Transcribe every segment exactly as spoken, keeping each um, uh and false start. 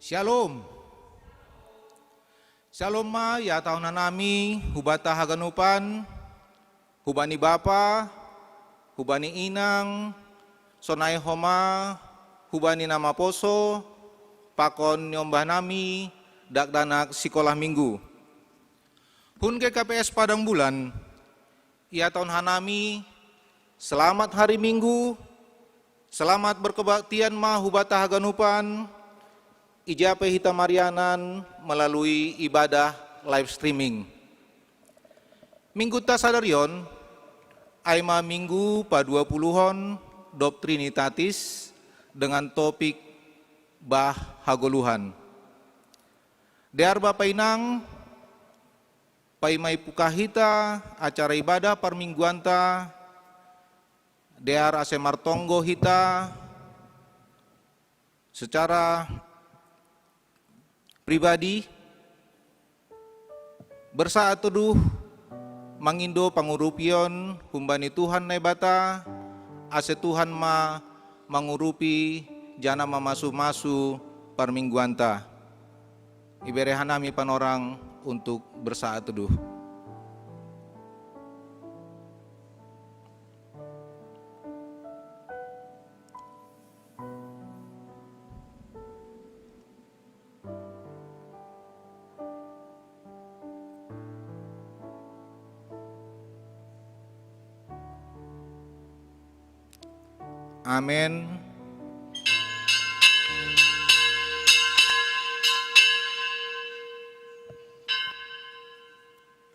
Shalom. Shalom ma ia tahun hanami hubata haganupan, hubani bapa, hubani inang, sonai homa hubani na maposo, pakon niombah nami dakdanak sikolah minggu. Hun G K P S Padang Bulan, ia tahun hanami, selamat hari Minggu, selamat berkebaktian ma hubata haganupan, ija pe hita marianan melalui ibadah live streaming. Minggu ta sadarion, ai ma minggu padua puluhon dob Trinitatis dengan topik bah hagoluhan. Dear bapa inang, paima ipuka hita acara ibadah parmingguanta, dear ase martonggo hita secara pribadi, bersaat teduh mangindo pangurupion humbani Tuhan Naibata, ase Tuhan ma mangurupi janah mamasu-masu parmingguanta. Ibere hanami panorang untuk bersaat teduh. Amen.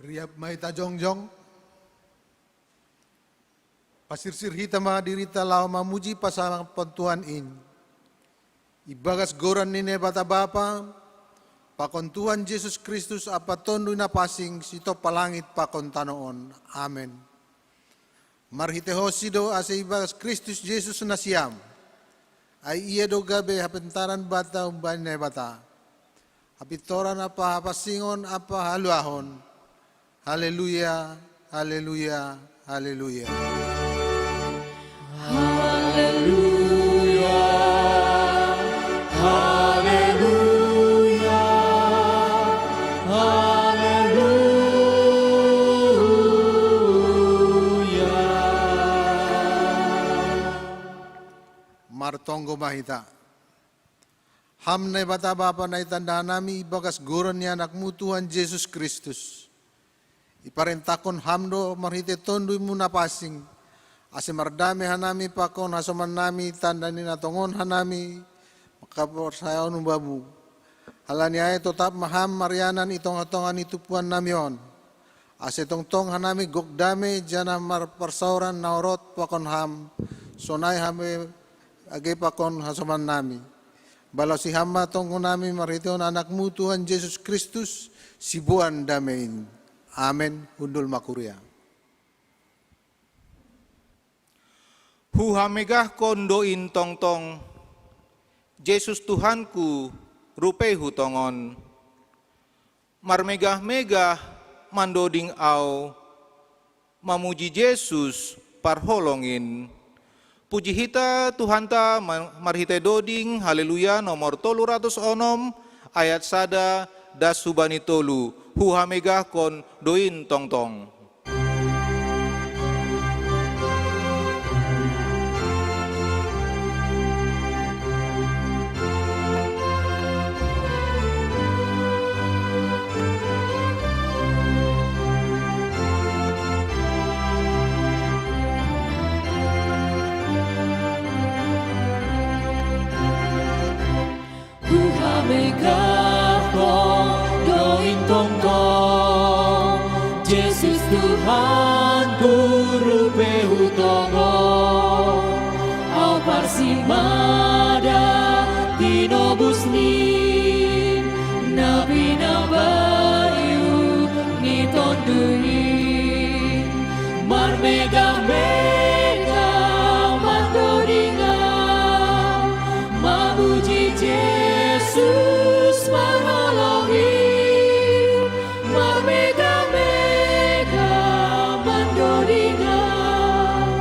Riap ma hita jongjong. Pasirsir hita ma dirita laho mamuji pasalamon Tuhan in. Ibagas goran ni Naibata Bapa, pakon Tuhan Jesus Kristus ampa Tonduy Napansing, sitompa langit pakon tanoh on. Amen. Marhitei Ho siddo ase ibagas Kristus Jesus nasiam. Ai Ia do gabe hapentaran banta humbani Naibata, hapintoran ampa hapansingon ampa haluahon. Haleluya, haleluya, haleluya. Haleluya, haleluya, haleluya. Martonggo ma hita. Ham Naibata Bapa na itanda hanami ibagas goran ni AnakMu Tuhan Jesus Kristus. Iparentahkon Ham do marhitei TonduyMu Napansing, ase mardame hanami pakon hasomannami tanda ni na tongon hanami mangkaporsayaon Bamu. Halani ai totap ma Ham marianan i tongah-tongah ni tumpuannami on, ase tongtong hanami gok dame janah marparsaoran na orot pakon Ham, sonai hape age pakon hasomannami. Balosi Ham ma tonggonami marhiteihon AnakMu Tuhan Jesus Kristus, siboan dame in. Amen. Hundul ma kuria. Huhamegahkon do in tongtong, Jesus Tuhanku, rupeihu tongon. Marmegah-megah mandoding ahu, mamuji Jesus parholong in. Puji hita Tuhanta ma-, marhitei doding Haleluya nomor tolu ratus onom, ayat sada das hubani tolu, huhamegahkon do in tongtong. Huhamegahkon do in tongtong, Jesus Tuhanku, rupeihu tongon. Ahu parsimada tinobus nin, na pinabayu ni Tonduy in. Marmegah-megah mandoding ahu, mamuji Jesus parholong in. Marmegah-megah mandoding ahu,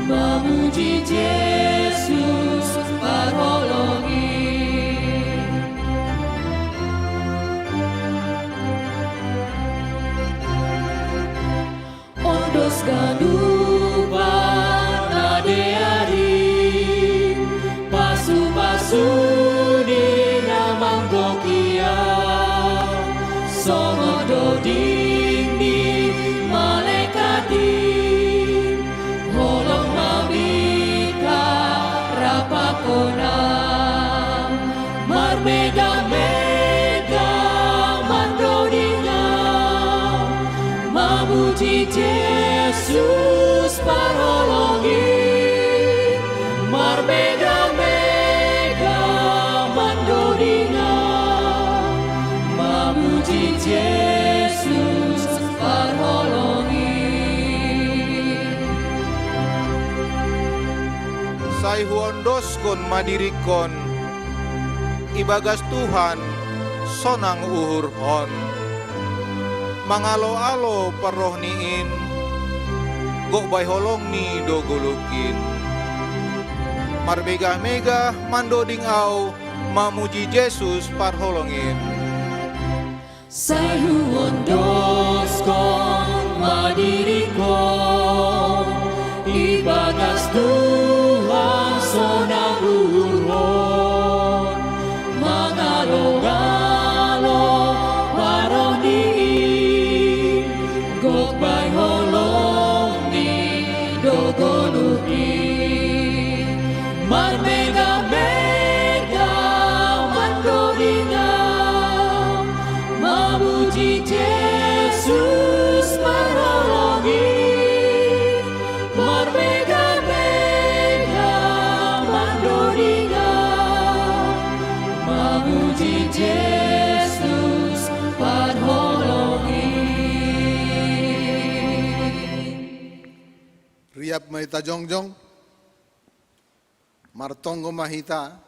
mamuji Jesus parholong in. Suni na manggokia, songon doding ni malaikat i, holong mabika rapakona, marmega-mega mandodinga, mamuji Jesus parholong i, marmega-mega mandodinga, mamuji Jesus parholong i. Sai huondoskon ma diringkon, ibagas Tuhan sonang uhurhon. Mangalo-alo parroh ni in, gok bai holongni do goluh in. Marmega-mega mandoding ahu mamuji Jesus parholong in. Sai huondoskon ma diringkon, ibagas Tuhan sonang uhurhon, mangalo-alo parroh ni in, gok bai holongni do goluh i, marmega-mega mandodinga, mamuji Jesus parholong i, marmega-mega mandodinga, mamuji Jesus parholong i. Riap ma hita jongjong. Martonggo ma hita,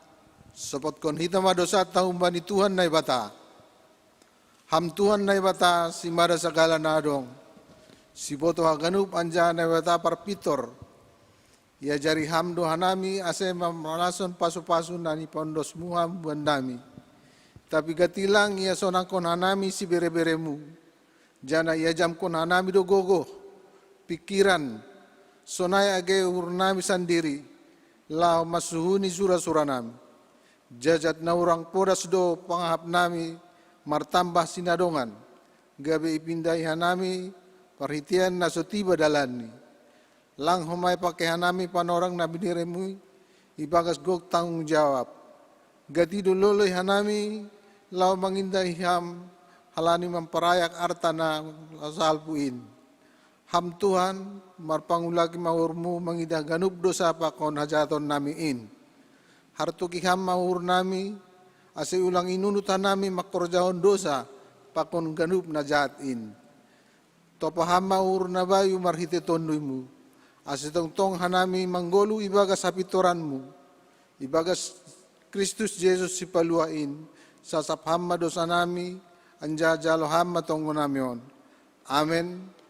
sopotkon hita ma dousanta humbani Tuhan Naibata. Ham Tuhan Naibata, simada sagala na adong, sibotoh haganup anjaha Naibata parpintor. Iajari Ham do hanami ase mamolashon pasu-pasu na nipaondosmu Ham bannami. Tapi gati lang iasonangkon hanami sibere-beremu, janah iajamkon hanami do gogoh, pingkiran, sonai age uhurnami sandiri, laho mansuhuni sura-suranami. Jajat na hurang podas do pangahapnami martambah sinadongan, gabe ipindahi hanami parhiteian na so tiba dalanni. Lang homa ipake hanami panorang na bineremu i ibagas gok tanggung jawab. Gati do loloi hanami laho mangindahi Ham halani mamparayak arta na salpu in. Ham Tuhan, marpangulaki ma uhurmu mangidah ganup dousa pakon hajahatonnami in. Hartuki Ham ma uhurnami, ase ulang inunut hanami mangkorjahon dousa pakon ganup na jahat in. Topa Ham ma uhur na bayu marhitei Tonduimu, ase tongtong hanami manggoluh ibagas hapintoranmu, ibagas Kristus Jesus Sipaluah in. Sasap Ham ma dousanami, anjaha jalo Ham ma tonggonami on. Amen.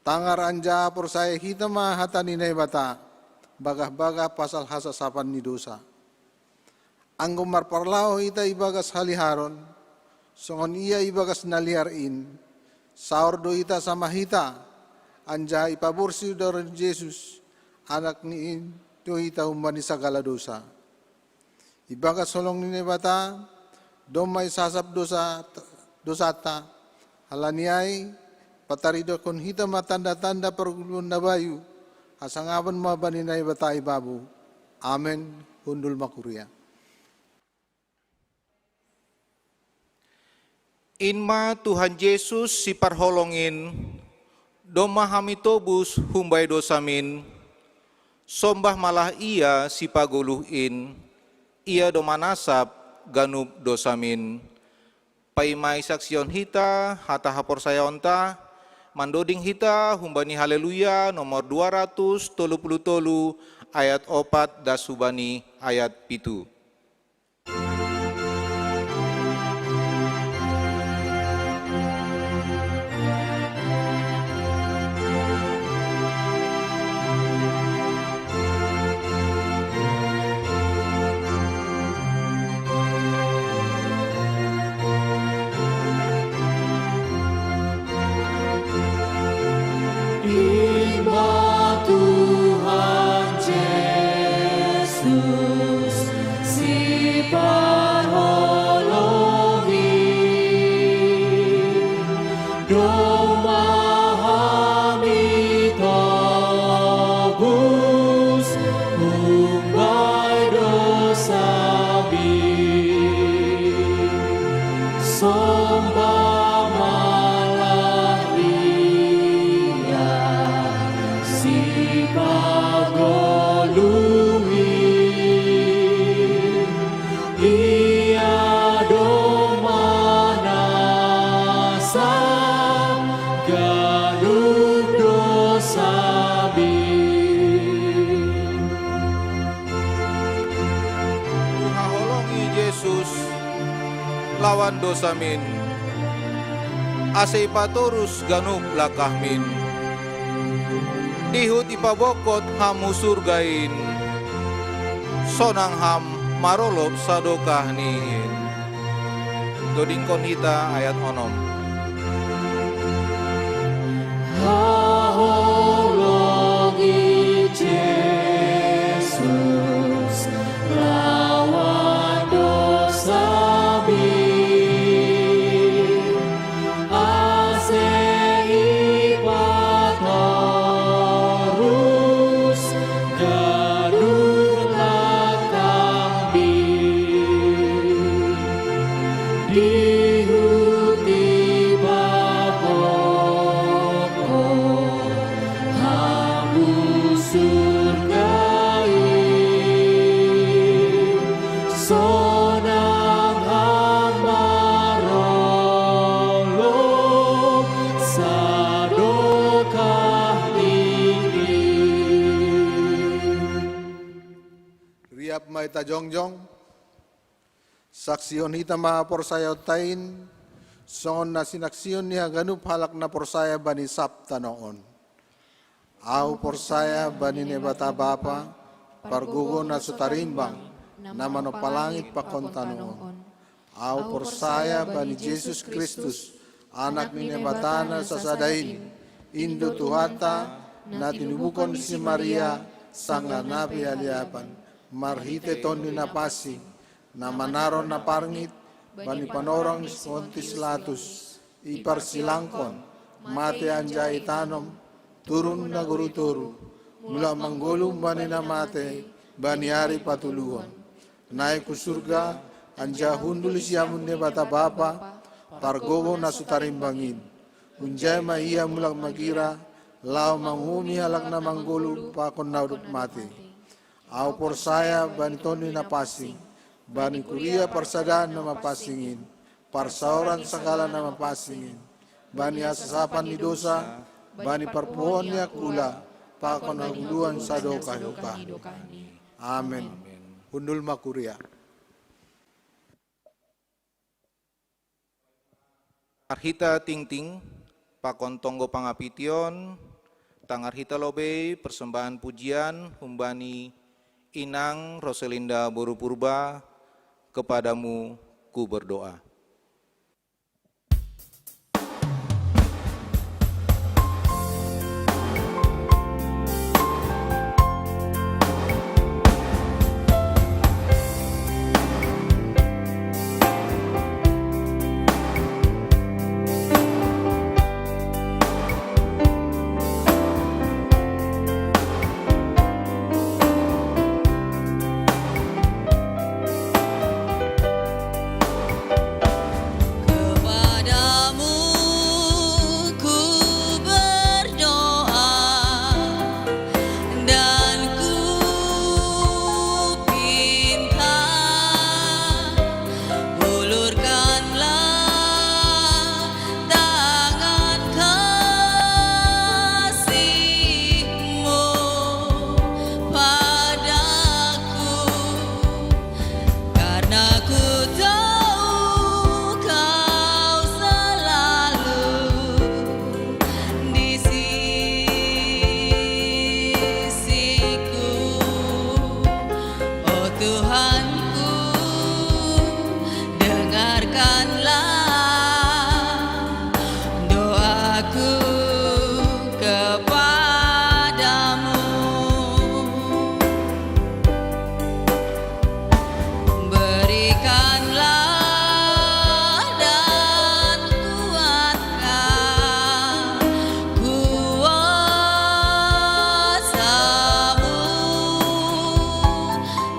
Tangar anjaha porsaya hita ma hata ni Naibata, bagah-bagah pasal hasasapan ni dousa. Anggo marparlahou hita ibagas haliharon, songon ia ibagas na liar in, saor do hita sama hita, anjaha ipaborsih do roh ni Jesus, Anak ni in, do hita humbani sagala dousa. Ibagas holong ni Naibata, domma isasap dousa, dousanta, halani ai, pataridakkon hita ma tanda-tanda pargulmion na bayu, hasangapon ma bani Naibata Ibabo. Amen. Hundul ma kuria. In ma Tuhan Jesus siparholong in, domma hami tobus humbani dousamin, sombah malah Ia sipagoluh in, Ia do manasap ganup dousamin. Paima isaksihon hita hata haporsayaonta, mandoding hita humbani Haleluya nomor dua ratus tolu puluh tolu, ayat opat das hubani ayat pitu. Ima Tuhan Jesus, lawan dosamin, ase ipatorus ganup lakahmin. Dihut ipabokot Ham hu surgain, sonang Ham marolop sadokah ni in. Dodingkon hita ayat onom. Haholongi Jesus lawan dosamin, ase ipatorus ganup lakahmin. Dihut ipabokot Ham hu surgain, sonang Ham marolop sadokah ni in. Riap ma hita jongjong. Saksihon hita ma haporsayaonta in, songon na sinaksihon ni haganup halak na porsaya bani sab tanoh on. Ahu porsaya bani Naibata Bapa, pargogo na so tarimbang, na manompa langit pakon tanoh on. Ahu porsaya bani Jesus Kristus, Anak ni Naibata na sasada in, in do Tuhanta, na tinubuhon ni si Maria, sanggah na pinauli-uli, marhitei Tonduy Napansing, na manaron na parngit bani panorang ni si Pontius Pilatus, iparsilangkon, mate anjaha itanom, turun nagoru toruh, mulak manggoluh bani na mate bani ari patoluhon. Naik hu surga, anjaha hundul di siamun ni Naibata Bapa, pargogo na so tarimbang in. Hunjai ma Ia mulak magira, laho manguhumi halak na manggoluh pakon na dob mate. Ahu porsaya bani Tonduy Napansing, bani kuria parsadaan na mapansing in, parsaoran sagala na mapansing in, bani hasasapan ni dosa, bani parpuhoon ni angkula, pakon hangoluan sadokah-dokah. Amen. Hundul ma kuria. Tangar hita tingting pakon tonggo pangapition, tangar hita lobei persembahan pujian humbani Inang Roselinda boru Purba, Kepadamu Ku Berdoa. Kepadamu ku berdoa dan ku pinta, ulurkanlah tangan kasih-Mu padaku, karena ku tahu Kau selalu di sisiku. Oh Tuhanku, dengarkanlah doaku kepadamu. Berikanlah dan kuatkan kuasa-Mu,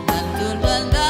dan tuntunkan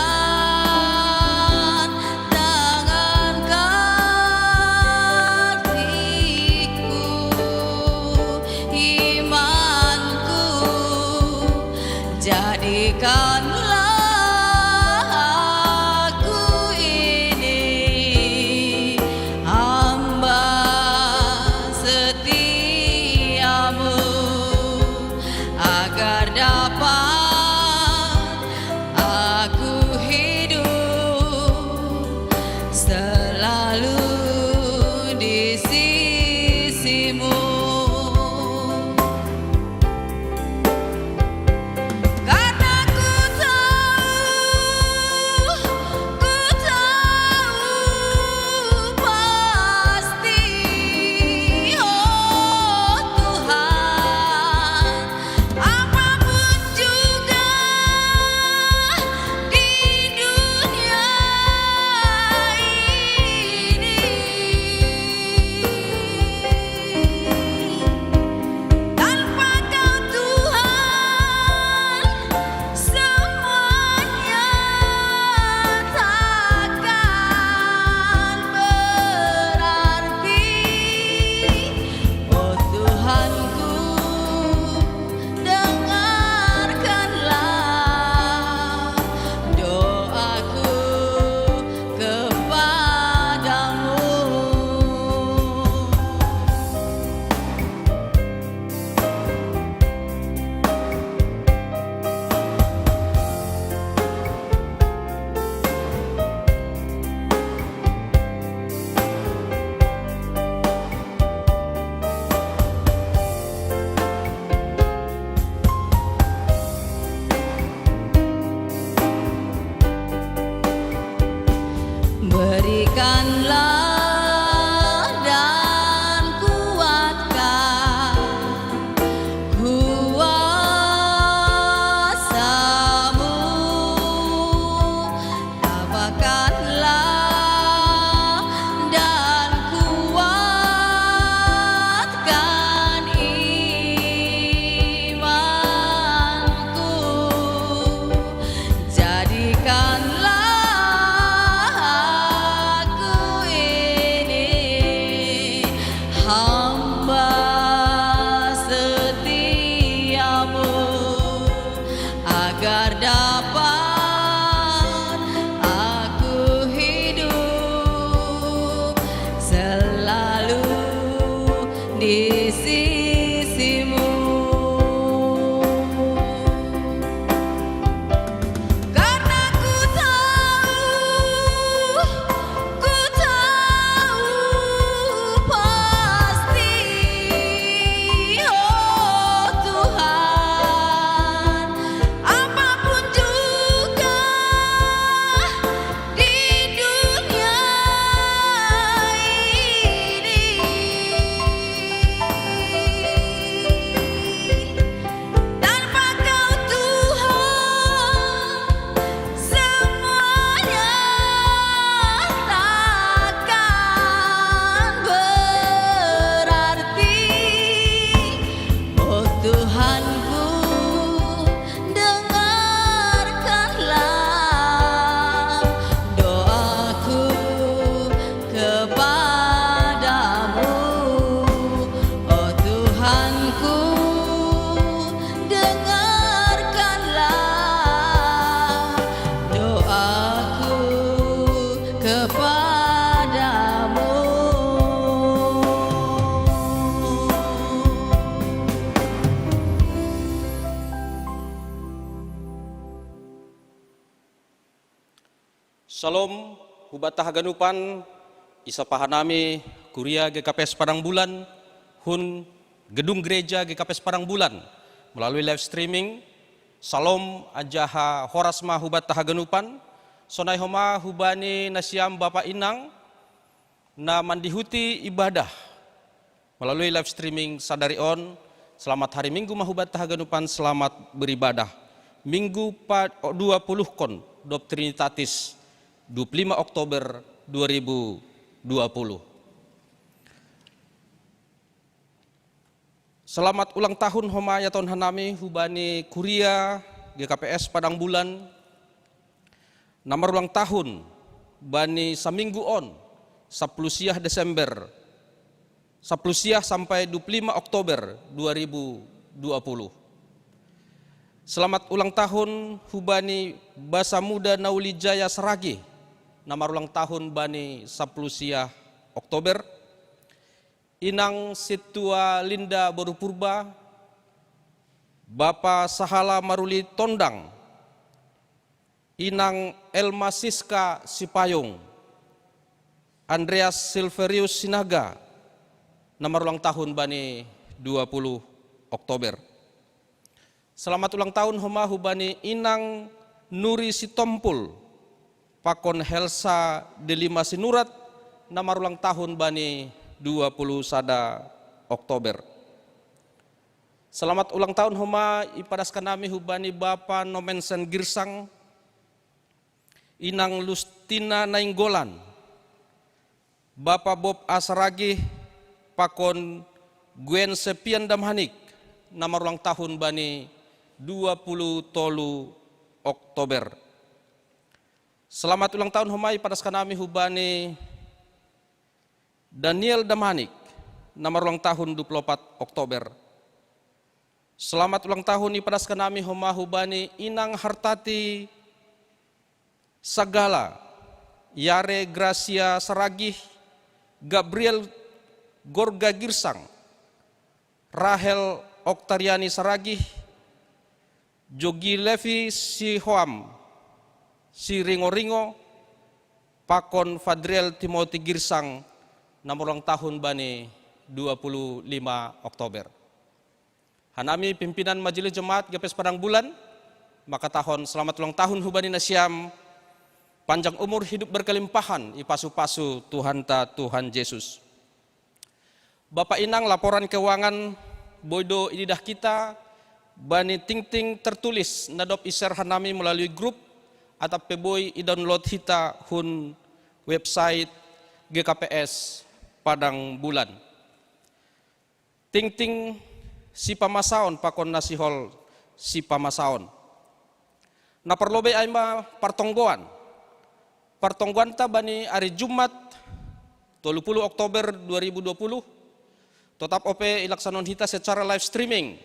Shalom, hubatta haganupan, isapa hanami kuria G K P S Padang Bulan, hun gedung gereja G K P S Padang Bulan, melalui live streaming. Shalom, anjaha horas ma hubatta haganupan, sonai homa hubani nasiam bapa inang, na mandihuti ibadah melalui live streaming sadari on. Selamat hari Minggu ma hubatta haganupan, selamat beribadah. Minggu pa-, dua puluh kon dob Trinitatis, dua puluh lima Oktober dua ribu dua puluh. Selamat ulang tahun homa iaton hanami hubani kuria G K P S Padang Bulan, na marulang tahun bani saminggu on, sapuluh siah Desember, sapuluh siah sampai dua puluh lima Oktober dua ribu dua puluh. Selamat ulang tahun hubani Basa Muda Nauli Jaya Saragih, na marulang tahun bani sapuluh siah Oktober. Inang Situa Linda boru Purba, Bapa Sahala Maruli Tondang, Inang Elma Siska Sipayung, Andreas Silverius Sinaga, na marulang tahun bani dua puluh Oktober. Selamat ulang tahun homa hubani Inang Nuri Sitompul, pakon Helsa Delima Sinurat, na marulang tahun bani dua puluh sada Oktober. Selamat ulang tahun homa ipadaskan nami hubani Bapa Nomensen Girsang, Inang Lustina Nainggolan, Bapa Bob A Saragih, pakon Gwen Sepian Damhanik, na marulang tahun bani dua puluh tolu Oktober. Selamat ulang tahun homa ipadaskan nami hubani Daniel Damhanik, na marulang tahun dua puluh opat Oktober. Selamat ulang tahun ipadaskan nami homa hubani Inang Hartati Sagala, Yare Gracia Saragih, Gabriel Gorga Girsang, Rahel Oktariani Saragih, Jogi Levi Sihoam Siringoringo, pakon Fadriel Timothy Girsang, na marulang tahun bani dua puluh lima Oktober. Hanami pimpinan Majelis Jemaat G K P S Padang Bulan, mangkatahon selamat ulang tahun hubani nasiam, panjang umur, hidup berkelimpahan, ipasu-pasu Tuhanta Tuhan Jesus. Bapa inang, laporan keuangan boi do ididah hita bani tingting tertulis na dob i-share hanami melalui grup, atap pe boi i-download hita hun website G K P S Padang Bulan. Tingting sipamasaon pakon na sihol sipamasaon. Na parlobei ai ma partonggoan. Partonggoanta bani ari Jumat, tolu puluh Oktober dua ribu dua puluh, totap ope ilaksanahon hita secara live streaming,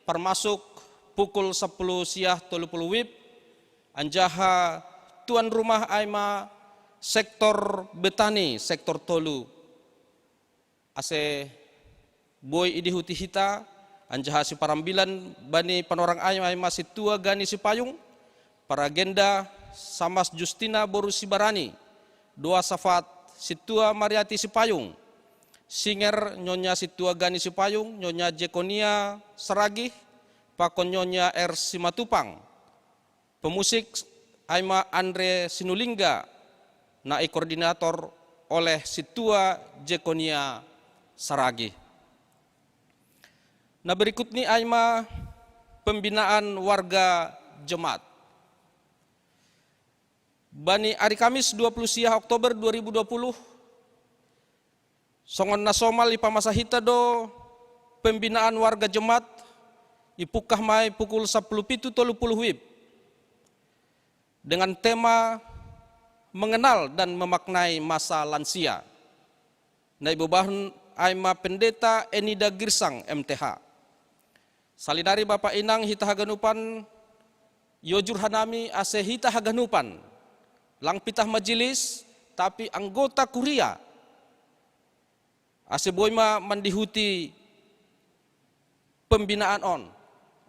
parmasuk pukul sapuluh siah tolu puluh wib, anjaha tuan rumah ai ma sektor Betani, sektor tolu. Ase boi idihuti hita, anjaha siparambilan bani panorang ai, ai ma Sintua Gani Sipayung, paragenda Samas Justina boru Sibarani, doa syafaat Sintua Mariati Sipayung, singer Nyonya Sintua Gani Sipayung, Nyonya Jekonia Saragih, pakon Nyonya R Simatupang. Pemusik ai ma Andre Sinulingga, na ikoordinator oleh Sintua Jekonia Saragih. Na berikut ni ai ma pembinaan warga jemaat. Bani ari Kamis dua puluh siah Oktober dua ribu dua puluh, songon na somal ipamasa hita do pembinaan warga jemaat, ipungkah ma i pukul sapuluh pitu tolu puluh wib, dengan tema mengenal dan memaknai masa lansia. Na ibebahon ai ma Pendeta Enida Girsang, M T H. Salinari Bapa Inang, hita haganupan, iojur hanami ase hita haganupan, lang pitah majelis, tapi anggota kuria, ase boi ma mandihuti pembinaan on,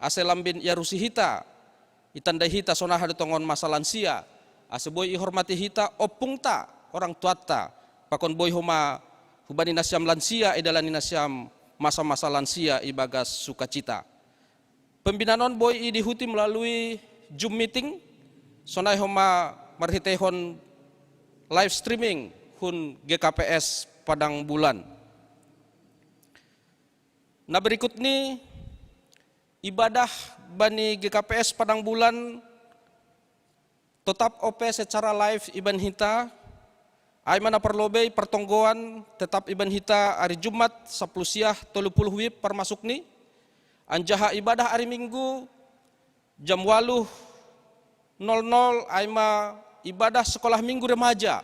ase lambin iarusi hita, itandai hita sonaha do tongon masa lansia, Ase boi ihormati hita ompungta, orang tuatta, pakon boi homa hubani nasiam lansia i dalan ni nasiam masa-masa lansia ibagas sukacita. Pembinaan on boi idihuti melalui Zoom meeting, sonai homa marhiteihon live streaming hun G K P S Padang Bulan. Na berikut ni ibadah bani G K P S Padang Bulan totap ope secara live iban hita, ai ma na parlobei partonggoan tetap iban hita ari Jumat sapuluh siah tolu puluh wib parmasuk ni, anjaha ibadah ari Minggu jam waluh nol nol ai ma ibadah sekolah Minggu remaja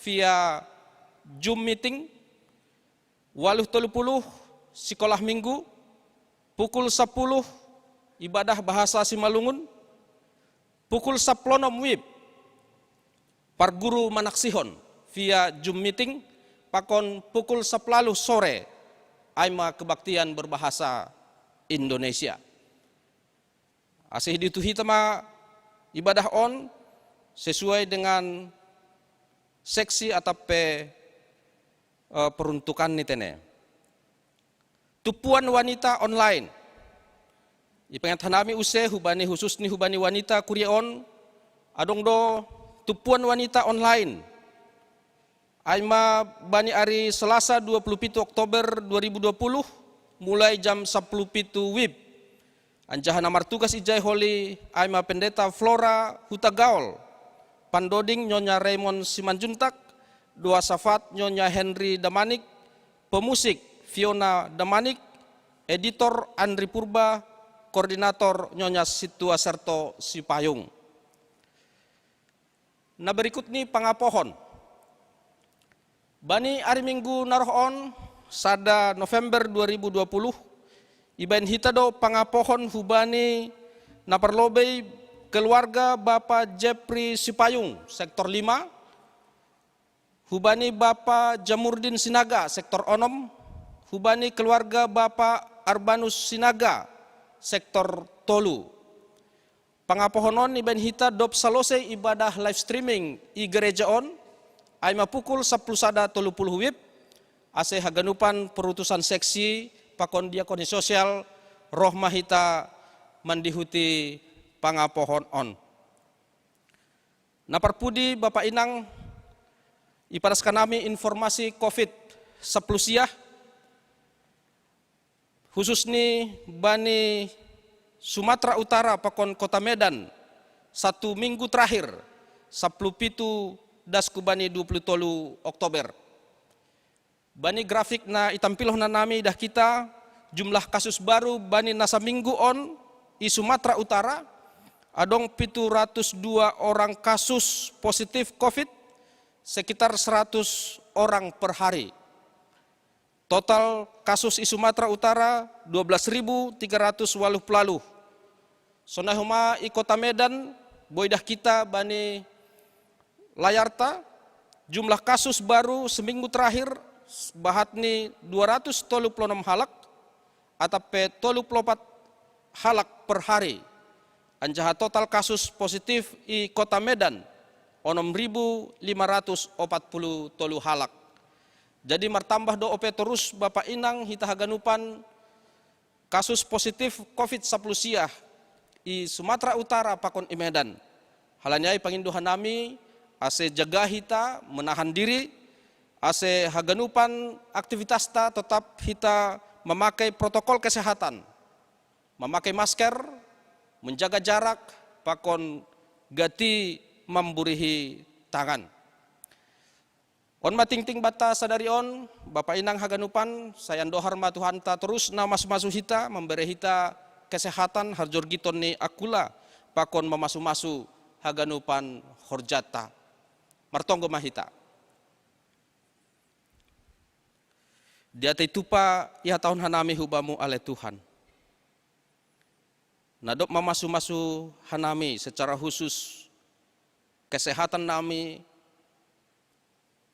via Zoom meeting, waluh tolu puluh sekolah Minggu, pukul sapuluh ibadah bahasa Simalungun, pukul saplonom wib parguru manaksihon via Zoom meeting, pakon pukul saplaluh sore ai ma kebaktian berbahasa Indonesia. Ase idihuti hita ma ibadah on sesuai dengan seksi atap pe eh, peruntukan ni tene. Tumpuan wanita online. Ipengat hanami use hubani khusus ni hubani wanita kuria on, adong do tumpuan wanita online. Ai ma bani ari Selasa dua puluh pitu Oktober dua ribu dua puluh, mulai jam sapuluh pitu wib. Anjaha na martugas ijai holi ai ma Pendeta Flora Hutagaol, Pandoding Nyonya Raymond Simanjuntak, Doa Safat Nyonya Henry Damanik, pemusik Fiona Damanik, editor Andri Purba, koordinator Nyonya Situa Serto Sipayung. Na berikut ni pangapohon. Bani ari Minggu na roh on, sada November dua ribu dua puluh, ibaen hita do pangapohon hubani na parlobei keluarga Bapa Jepri Sipayung, sektor lima, hubani Bapa Jamurdin Sinaga, sektor onom, hubani keluarga Bapa Arbanus Sinaga, sektor tolu. Pangapohon on ibaen hita dob salosei ibadah live streaming i gereja on, ai ma pukul sapuluh sada tolu puluh wib, ase haganupan perutusan seksi pakon diakoni sosial roh ma hita mandihuti pangapohon on. Na parpudi Bapa Inang, ipadas hanami informasi covid sapuluh siah, khusus ni bani Sumatera Utara pakon Kota Medan, satu minggu terakhir, sapuluh pitu das ku bani dua puluh tolu Oktober. Bani grafik na itampilhon hanami idah hita, jumlah kasus baru bani na saminggu on i Sumatera Utara, adong pitu ratus dua orang kasus positif covid, sekitar seratus orang per hari. Total kasus i Sumatera Utara dua belas ribu tiga ratus waluh puluh waluh. Sonai homa i Kota Medan, boi idah hita bani layarta, jumlah kasus baru seminggu terakhir bahat ni dua ratus tolu puluh onom halak, atap pe tolu puluh opat halak per hari. Anjaha total kasus positif i Kota Medan onom ribu lima ratus opat puluh tolu halak. Jadi martambah do ope torus Bapa Inang hita haganupan kasus positif covid sapuluh siah i Sumatera Utara pakon i Medan. Halani ai pangindo hanami ase jaga hita, menahan diri, ase haganupan aktivitasta totap hita mamakai protokol kesehatan, mamakai masker, menjaga jarak, pakon gati mamburihi tangan. On ma tingting banta sadari on, Bapa Inang haganupan, sai andohar ma Tuhanta torus na masu-masu hita, mambere hita kesehatan, harjorgiton ni angkula pakon mamasu-masu haganupan horjanta. Martonggo ma hita. Dia te tupa ihatahon hanami hu Bamu ale Tuhan. Na dob mamasu-masu hanami secara khusus kesehatan nami,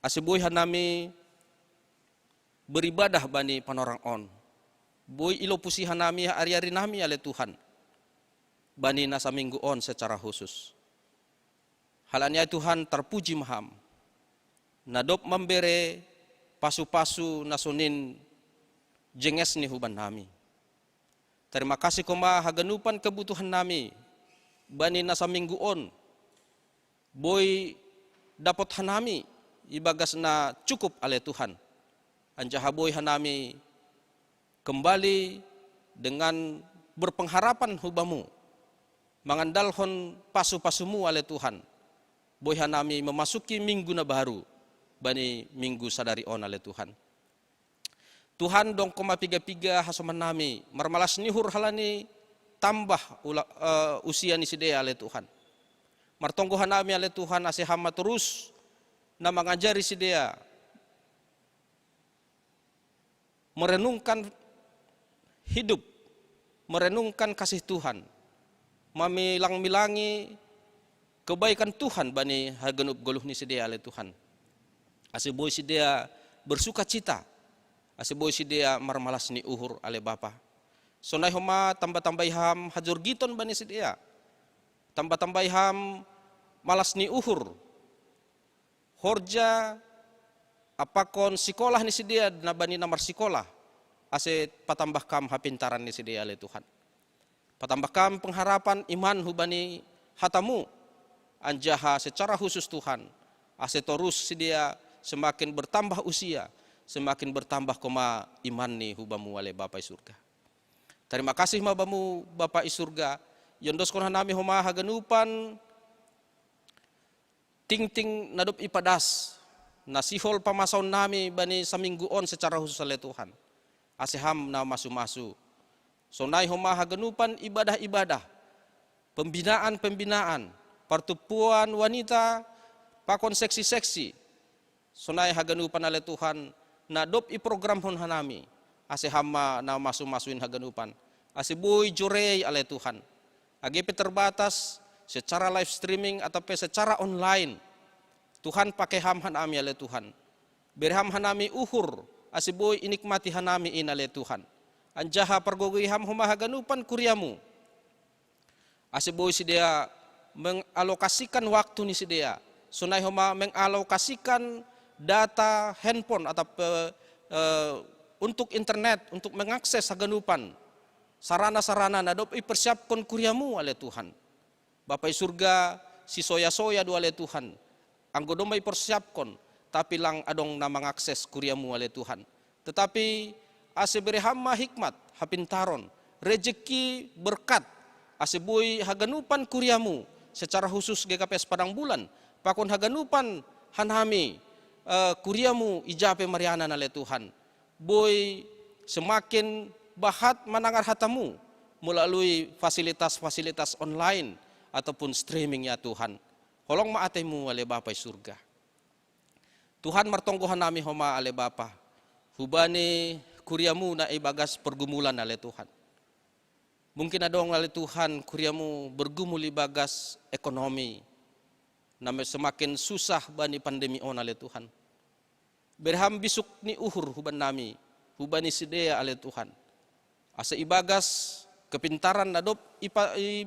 ase boi hanami beribadah bani panorang on. Boi ilopusi hanami ari-ari nami ale Tuhan, bani na saminggu on secara khusus. Halani ai Tuhan, tarpuji ma Ham, na dob mambere pasu-pasu na sonin jenges ni huban nami. Tarima kasih Ho ma haganupan kebutuhan nami bani na saminggu on, boi dapot hanami ibagas na cukup ale Tuhan. Anjaha boi hanami kembali dengan berpengharapan hu Bamu, mangandalhon pasu-pasu-Mu ale Tuhan. Boi hanami memasuki minggu na baru bani minggu sadari on ale Tuhan. Tuhan, dong Ho ma piga-piga hasoman nami, marmalas ni uhur halani tambah ula, eh, usia ni sidea ale Tuhan. Martonggo hanami ale Tuhan, ase Ham ma torus na mangajari sidea merenungkan hidup, merenungkan kasih Tuhan, mamilang-milangi kebaikan Tuhan bani haganup goluh ni sidea ale Tuhan. Ase boi sidea bersukacita, ase boi sidea marmalas ni uhur ale Bapa. Sonai Ho ma tamba-tambai Ham hajorgiton bani sidea. Tamba-tambai Ham malas ni uhur, horja, pakon sikolah ni sidea na bani na marsikolah, ase patambah Kam hapintaran ni sidea ale Tuhan. Patambah Kam pengharapan, iman hubani hata-Mu, anjaha secara khusus Tuhan, ase torus sidea semakin bertambah usia, semakin bertambah Ho ma iman ni hu Bamu ale Bapa i surga. Tarima kasih ma Bamu Bapa i surga, iondoskon hanami Ho ma haganupan tingting na dob ipadas, na sihol pamasaon nami bani saminggu on secara khusus ale Tuhan. Ase Ham na masu-masu. Sonai Ho ma haganupan ibadah-ibadah, pembinaan-pembinaan, partumpuan wanita, pakon seksi-seksi. Sonai haganupan ale Tuhan, na dob iprogramhon hanami, ase Ham ma na masu-masuin haganupan. Ase boi jorei ale Tuhan. Age pe terbatas, secara live streaming atau pe secara online. Tuhan, pake Ham hanami ale Tuhan. Bere Ham hanami uhur, ase boi inikmati hanami in ale Tuhan. Anjaha pargogoi Ham Ho ma haganupan kuria-Mu, ase boi sidea mengalokasikan waktu ni sidea. Sonai Ho ma mengalokasikan data handphone atau pe, eh, untuk internet, untuk mengakses haganupan sarana-sarana na dob ipersiapkon kuria-Mu ale Tuhan. Bapa i surga, sisoya-soya do ale Tuhan, anggo domma ipersiapkon, tapi lang adong na mangakses kuria-Mu ale Tuhan. Tetapi ase bere Ham ma hikmat, hapintaron, rejeki, berkat, ase boi haganupan kuria-Mu, secara khusus G K P S Padang Bulan, pakon haganupan hanami, eh, kuria-Mu i ja pe marianan ale Tuhan, boi semakin bahat manangar hata-Mu melalui fasilitas-fasilitas online ataupun streaming ya Tuhan. Holong ma atei-Mu ale Bapa i surga. Tuhan, martonggo hanami Ho ma ale Bapa, hubani kuria-Mu na ibagas pergumulan ale Tuhan. Mungkin adong ale Tuhan kuria-Mu bergumul ibagas ekonomi, na me-, semakin susah bani pandemi on ale Tuhan. Bere Ham bisuk ni uhur huban nami, hubani sidea ale Tuhan. Ase ibagas kepintaran na dob ipa-, i-,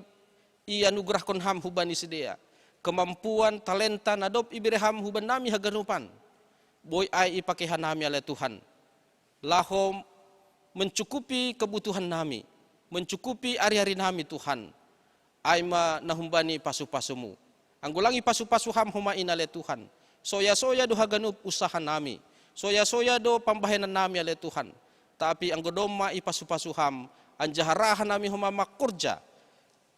ianugerahkon Ham hubani sidea, kemampuan, talenta na dob ibere Ham huban nami haganupan, boi ai ipake hanami ale Tuhan, laho mencukupi kebutuhan nami, mencukupi ari-ari nami Tuhan. Ai ma na humbani pasu-pasu-Mu. Anggo lang ipasu-pasu Ham Ho ma in ale Tuhan, soya-soya do haganup usaha nami, soya-soya do pambahenan nami ale Tuhan. Tapi anggo domma ipasu-pasu Ham, anjaha ra hanami Ho ma mangkorja,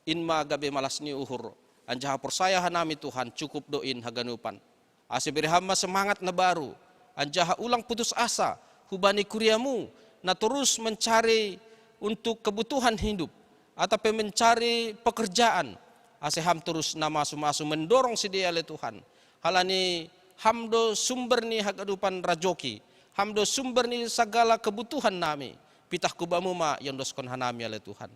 in ma gabe malas ni uhur, anjaha porsaya hanami Tuhan, cukup do in haganupan. Ase bere Ham ma semangat na baru, anjaha ulang putus asa hubani kuria-Mu na torus mencari untuk kebutuhan hidup, atau pe mencari pekerjaan, ase Ham torus na masu-masu mendorong sidea ale Tuhan. Halani Ham do sumber ni haganupan rajoki, Ham do sumber ni sagala kebutuhan nami. Pitah hu Bamu ma iondoskon hanami ale Tuhan.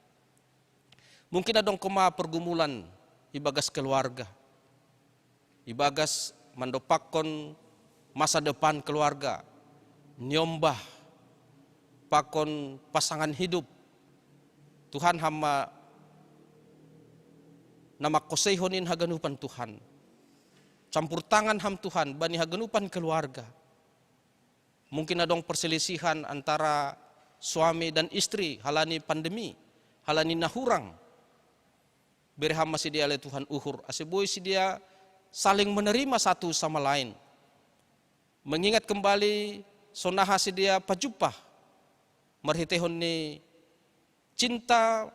Mungkin adong Ho ma pergumulan ibagas keluarga, ibagas mandompakkon masa depan keluarga, niombah pakon pasangan hidup. Tuhan, Ham ma na mangkoseihon in haganupan Tuhan. campur tangan ham Tuhan bani haganupan keluarga. Mungkin adong perselisihan antara suami dan istri halani pandemi, halani nahurang. Bere ham ma sidea ale Tuhan uhur, ase boi sidea saling menerima satu sama lain. Mengingat kembali sonaha sidea pajumpah marhiteihon ni cinta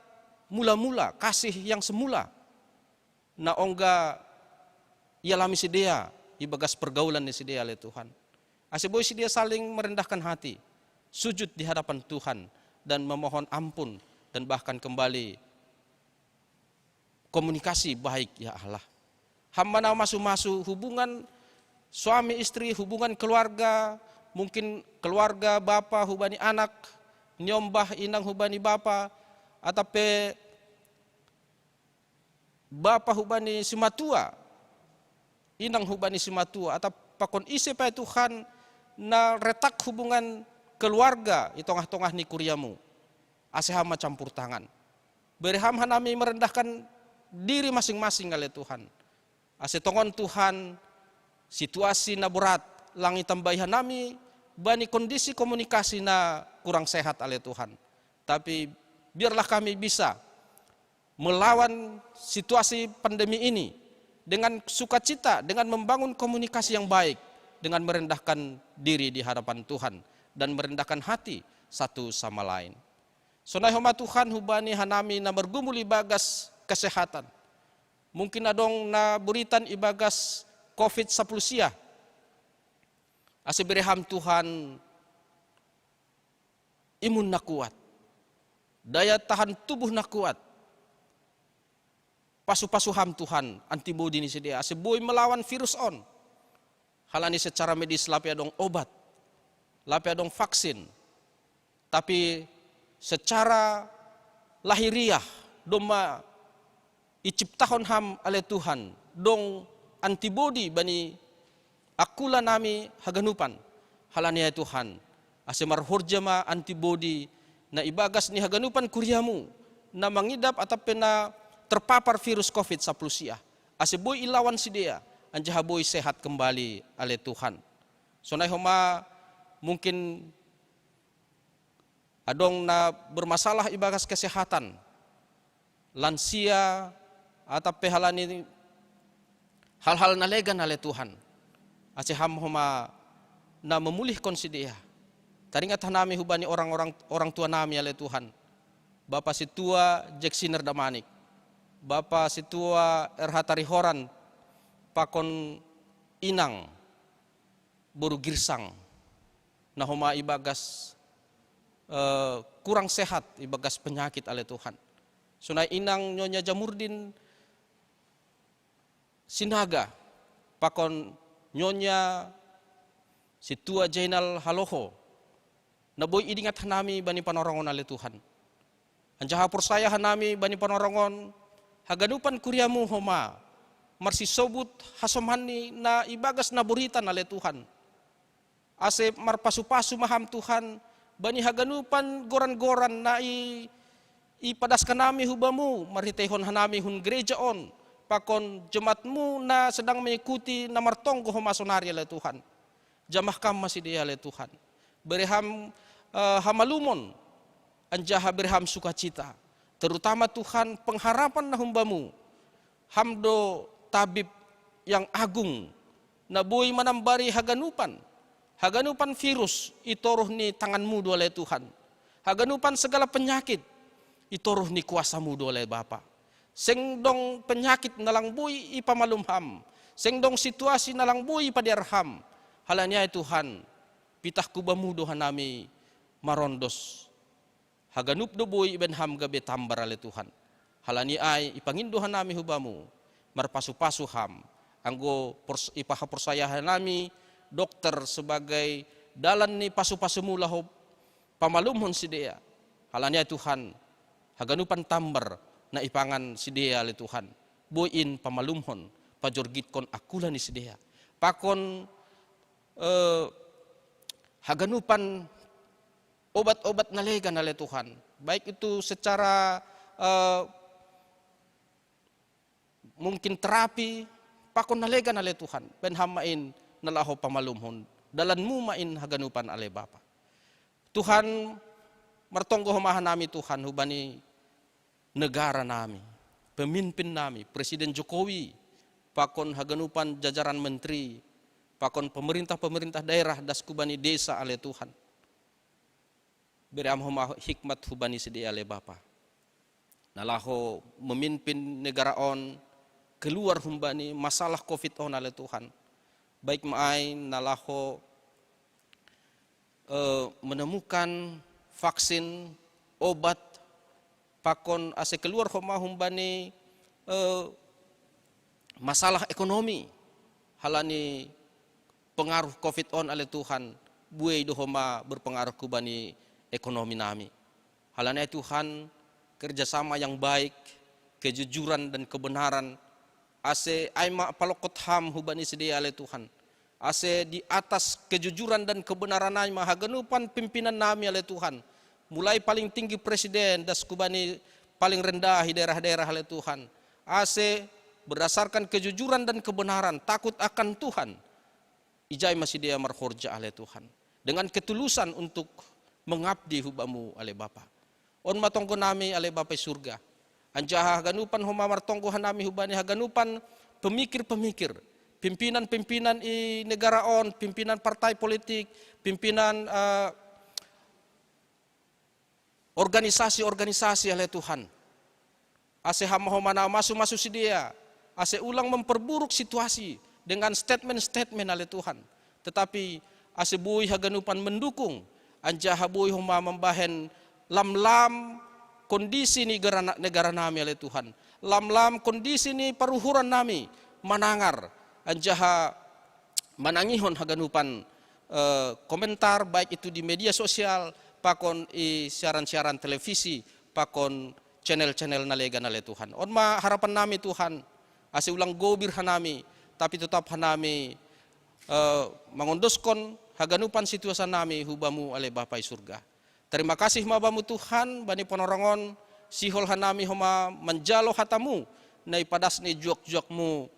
mula-mula, kasih yang semula. Na ongga ialami sidea ibagas pergaulan ni sidea ale Tuhan. Ase boi sidea saling merendahkan hati, sujud di hadapan Tuhan, dan memohon ampun, dan bahkan kembali komunikasi baik, ya Allah. Ham ma na masu-masu hubungan suami istri, hubungan keluarga, mungkin keluarga bapa hubani anak, niombah inang hubani bapa, atap pe bapa hubani simatua, inang hubani simatua, atap pakon ise pe Tuhan na retak hubungan keluarga i tongah-tongah ni kuriamu. Ase ham ma campur tangan. Bere ham hanami merendahkan diri masing-masing ale Tuhan. Ase tongon Tuhan, situasi na borat lang itambai hanami bani kondisi komunikasi na kurang sehat ale Tuhan. Tapi biarlah kami bisa melawan situasi pandemi ini dengan sukacita, dengan membangun komunikasi yang baik, dengan merendahkan diri di hadapan Tuhan dan merendahkan hati satu sama lain. Sonai homa Tuhan hubani hanami na margumul ibagas kesehatan. Mungkin adong na buritan ibagas covid sapuluh sia. Ase bere ham Tuhan imun na kuat, daya tahan tubuh na kuat. Pasu-pasu ham Tuhan antibodi ni sidea ase boi melawan virus on. Halani secara medis lape adong obat, lape adong vaksin. Tapi secara lahiriah domma iciptahon ham ale Tuhan dong antibodi bani akula nami haganupan. Halani ai Tuhan, ase marhorja ma antibodi na ibagas ni haganupan kuriamu na mangidap atap pe na terpapar virus covid sapuluh sia, ase boi ilawan sidea anjaha boi sehat kembali ale Tuhan. Sonai homa mungkin adong na bermasalah ibagas kesehatan, lansia, atap pe halani hal-hal na legan ale Tuhan. Ase ham homa na memulihkon sidea. Taringat hanami hubani orang-orang orang tua nami ale Tuhan. Bapa situa Jeksiner Damanik, Bapa situa R H Tarihoran, pakon inang boru Girsang na homa ibagas eh, kurang sehat ibagas penyakit ale Tuhan. Sonai inang Nyonya Jamurdin Sinaga, pakon Nyonya situa Jainal Haloho, na boi idingat hanami bani panorongon ale Tuhan. Anjaha porsaya hanami bani panorongon haganupan kuriamu homa marsisobut hasomanni na ibagas na buritan ale Tuhan. Ase marpasu-pasu ma ham Tuhan bani haganupan goran-goran na i ipadaskan nami hu Bamu marhiteihon hanami hun gereja on, pakon jemaatmu na sedang mengikuti na martonggo homa sonari ale Tuhan. Jamah kam ma sidea ale Tuhan. Bere ham eh, hamalumon anjaha bere ham sukacita. Terutama Tuhan pengharapan na hu Bamu. Ham do tabib yang agung na boi manambari haganupan, haganupan virus i toruh ni tanganmu do ale Tuhan. Haganupan segala penyakit i toruh ni kuasamu do ale Bapa. Seng dong penyakit na lang boi ipamalum ham, seng dong situasi na lang boi ipadear ham. Halani ai Tuhan, pitah hu Bamu do hanami marondos. Haganup do boi ibaen ham gabe tambar ale Tuhan. Halani ai ipangindo hanami hu Bamu, marpasu-pasu ham, anggo pors- ipahaporsaya hanami dokter sebagai dalan ni pasu-pasumu laho pamalumhon sidea. Halani ai Tuhan, haganupan tambar na ipangan sidea ale Tuhan, boi in pamalumhon, pajorgitkon akula ni sidea. Pakon eh, haganupan obat-obat na legan ale Tuhan, baik itu secara eh, mungkin terapi, pakon na legan ale Tuhan, bahen ham ma in na laho pamalumhon. Dalanmu ma in haganupan ale Bapa. Tuhan, martonggo homa hanami Tuhan hubani negara nami, pemimpin nami, Presiden Jokowi, pakon haganupan jajaran menteri, pakon pemerintah-pemerintah daerah das hubani desa ale Tuhan. Bere am homa hikmat hubani sidea ale Bapa. Na laho memimpin negara on keluar humbani masalah covid on ale Tuhan. Baik ma ai na laho eh, menemukan vaksin, obat, pakon ase keluar homa humbani eh, masalah ekonomi. Halani pengaruh covid on ale Tuhan, buei do homa berpengaruh hubani ekonomi nami. Halani ai Tuhan, kerjasama yang baik, kejujuran dan kebenaran, ase ai ma palokkot ham hubani sidea ale Tuhan. Ase di atas kejujuran dan kebenaran ai ma haganupan pimpinan nami ale Tuhan. Mulai paling tinggi presiden das hubani paling rendah di daerah-daerah ale Tuhan. Ase berdasarkan kejujuran dan kebenaran, takut akan Tuhan. Ijai ma sidea marhorja ale Tuhan. Dengan ketulusan untuk mengabdi hubamu ale Bapa. On ma tonggo nami ale Bapa i surga. Anjaha haganupan homa martonggo hanami hubani haganupan pemikir-pemikir. Pimpinan-pimpinan i negara on, pimpinan partai politik, pimpinan eh, organisasi-organisasi ale Tuhan. Ase ham ma homa na masu-masu sidea, ase ulang memperburuk situasi dengan statement-statement ale Tuhan. Tetapi ase boi haganupan mendukung, anjaha boi homa mambahen lam-lam kondisi ni negara, negara nami ale Tuhan. Lam-lam kondisi ni paruhuran nami manangar, anjaha manangihon haganupan eh, komentar baik itu di media sosial, pakon i siaran-siaran televisi, pakon channel-channel na legan ale Tuhan. On ma harapan nami Tuhan, ase ulang gobir hanami, tapi tetap hanami eh, mangondoskon haganupan situasi nami hubamu ale Bapa i surga. Terima kasih ma bamu Tuhan, bani panorangon, sihol hanami homa manjalo hatamu, na ipadas ni juak-juakmu,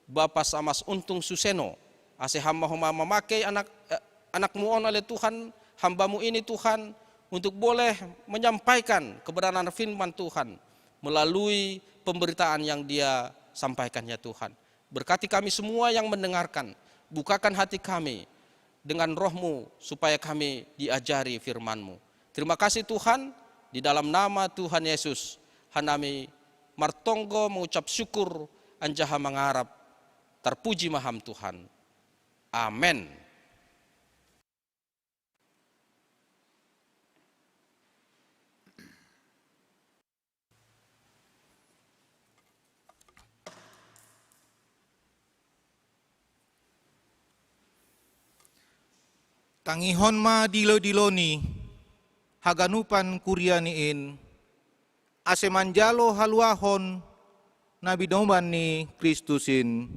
Bapa Samas Untung Suseno, ase ham ma homa mamake anak, eh, anakmu on ale Tuhan, hambamu ini Tuhan, untuk boleh menyampaikan kebenaran firman Tuhan melalui pemberitaan yang dia sampaikan ya Tuhan. Berkati kami semua yang mendengarkan, bukakan hati kami dengan rohmu supaya kami diajari firmanmu. Terima kasih Tuhan, di dalam nama Tuhan Yesus, hanami martonggo mengucap syukur anjaha mangarap, terpuji ma ham Tuhan. Amen. Tangihon ma dilo-diloni haganupan kuria ni in, ase manjalo haluahon na binoban ni Kristus in.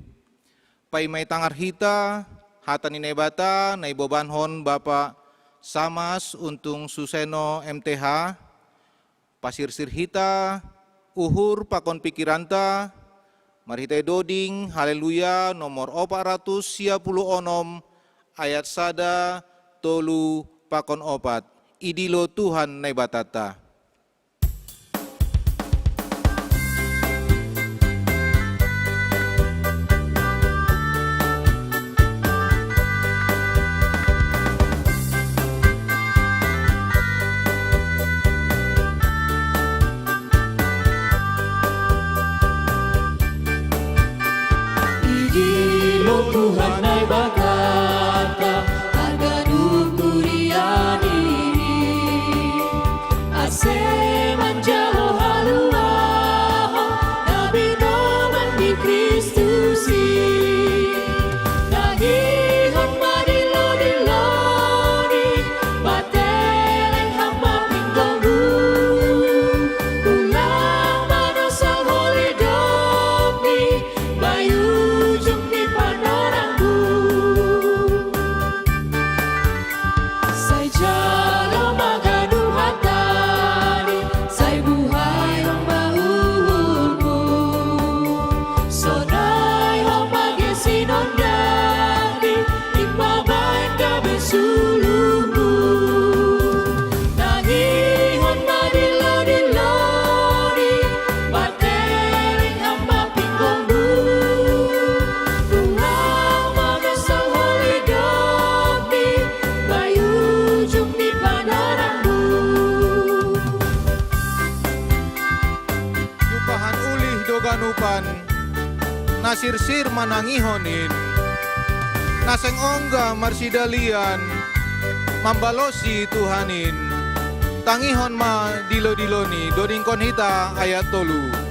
Paima itangar hita hata ni Naibata na ibobankon Bapa Samas Untung Suseno M T H, pasirsir hita uhur pakon pikiranta marhitei doding Haleluya nomor opat ratus sia puluh onom, ayat sada, tolu pakon opat. Idilo Tuhan Naibatanta. Idilo Tuhan Naibata, haganup kuria ni in, ase manjalo haluahon na binoban ni Kristus i. Tangihon ma dilo-diloni, mateleng ham ma pinggolmu, ulang manosal holidop ni, bai ujung ni panorangmu. Sirsir manangihonin, naseng ongga marsidalian, mambalosi Tuhanin, tangihon ma dilo-diloni. Dodingkon hita ayat tolu.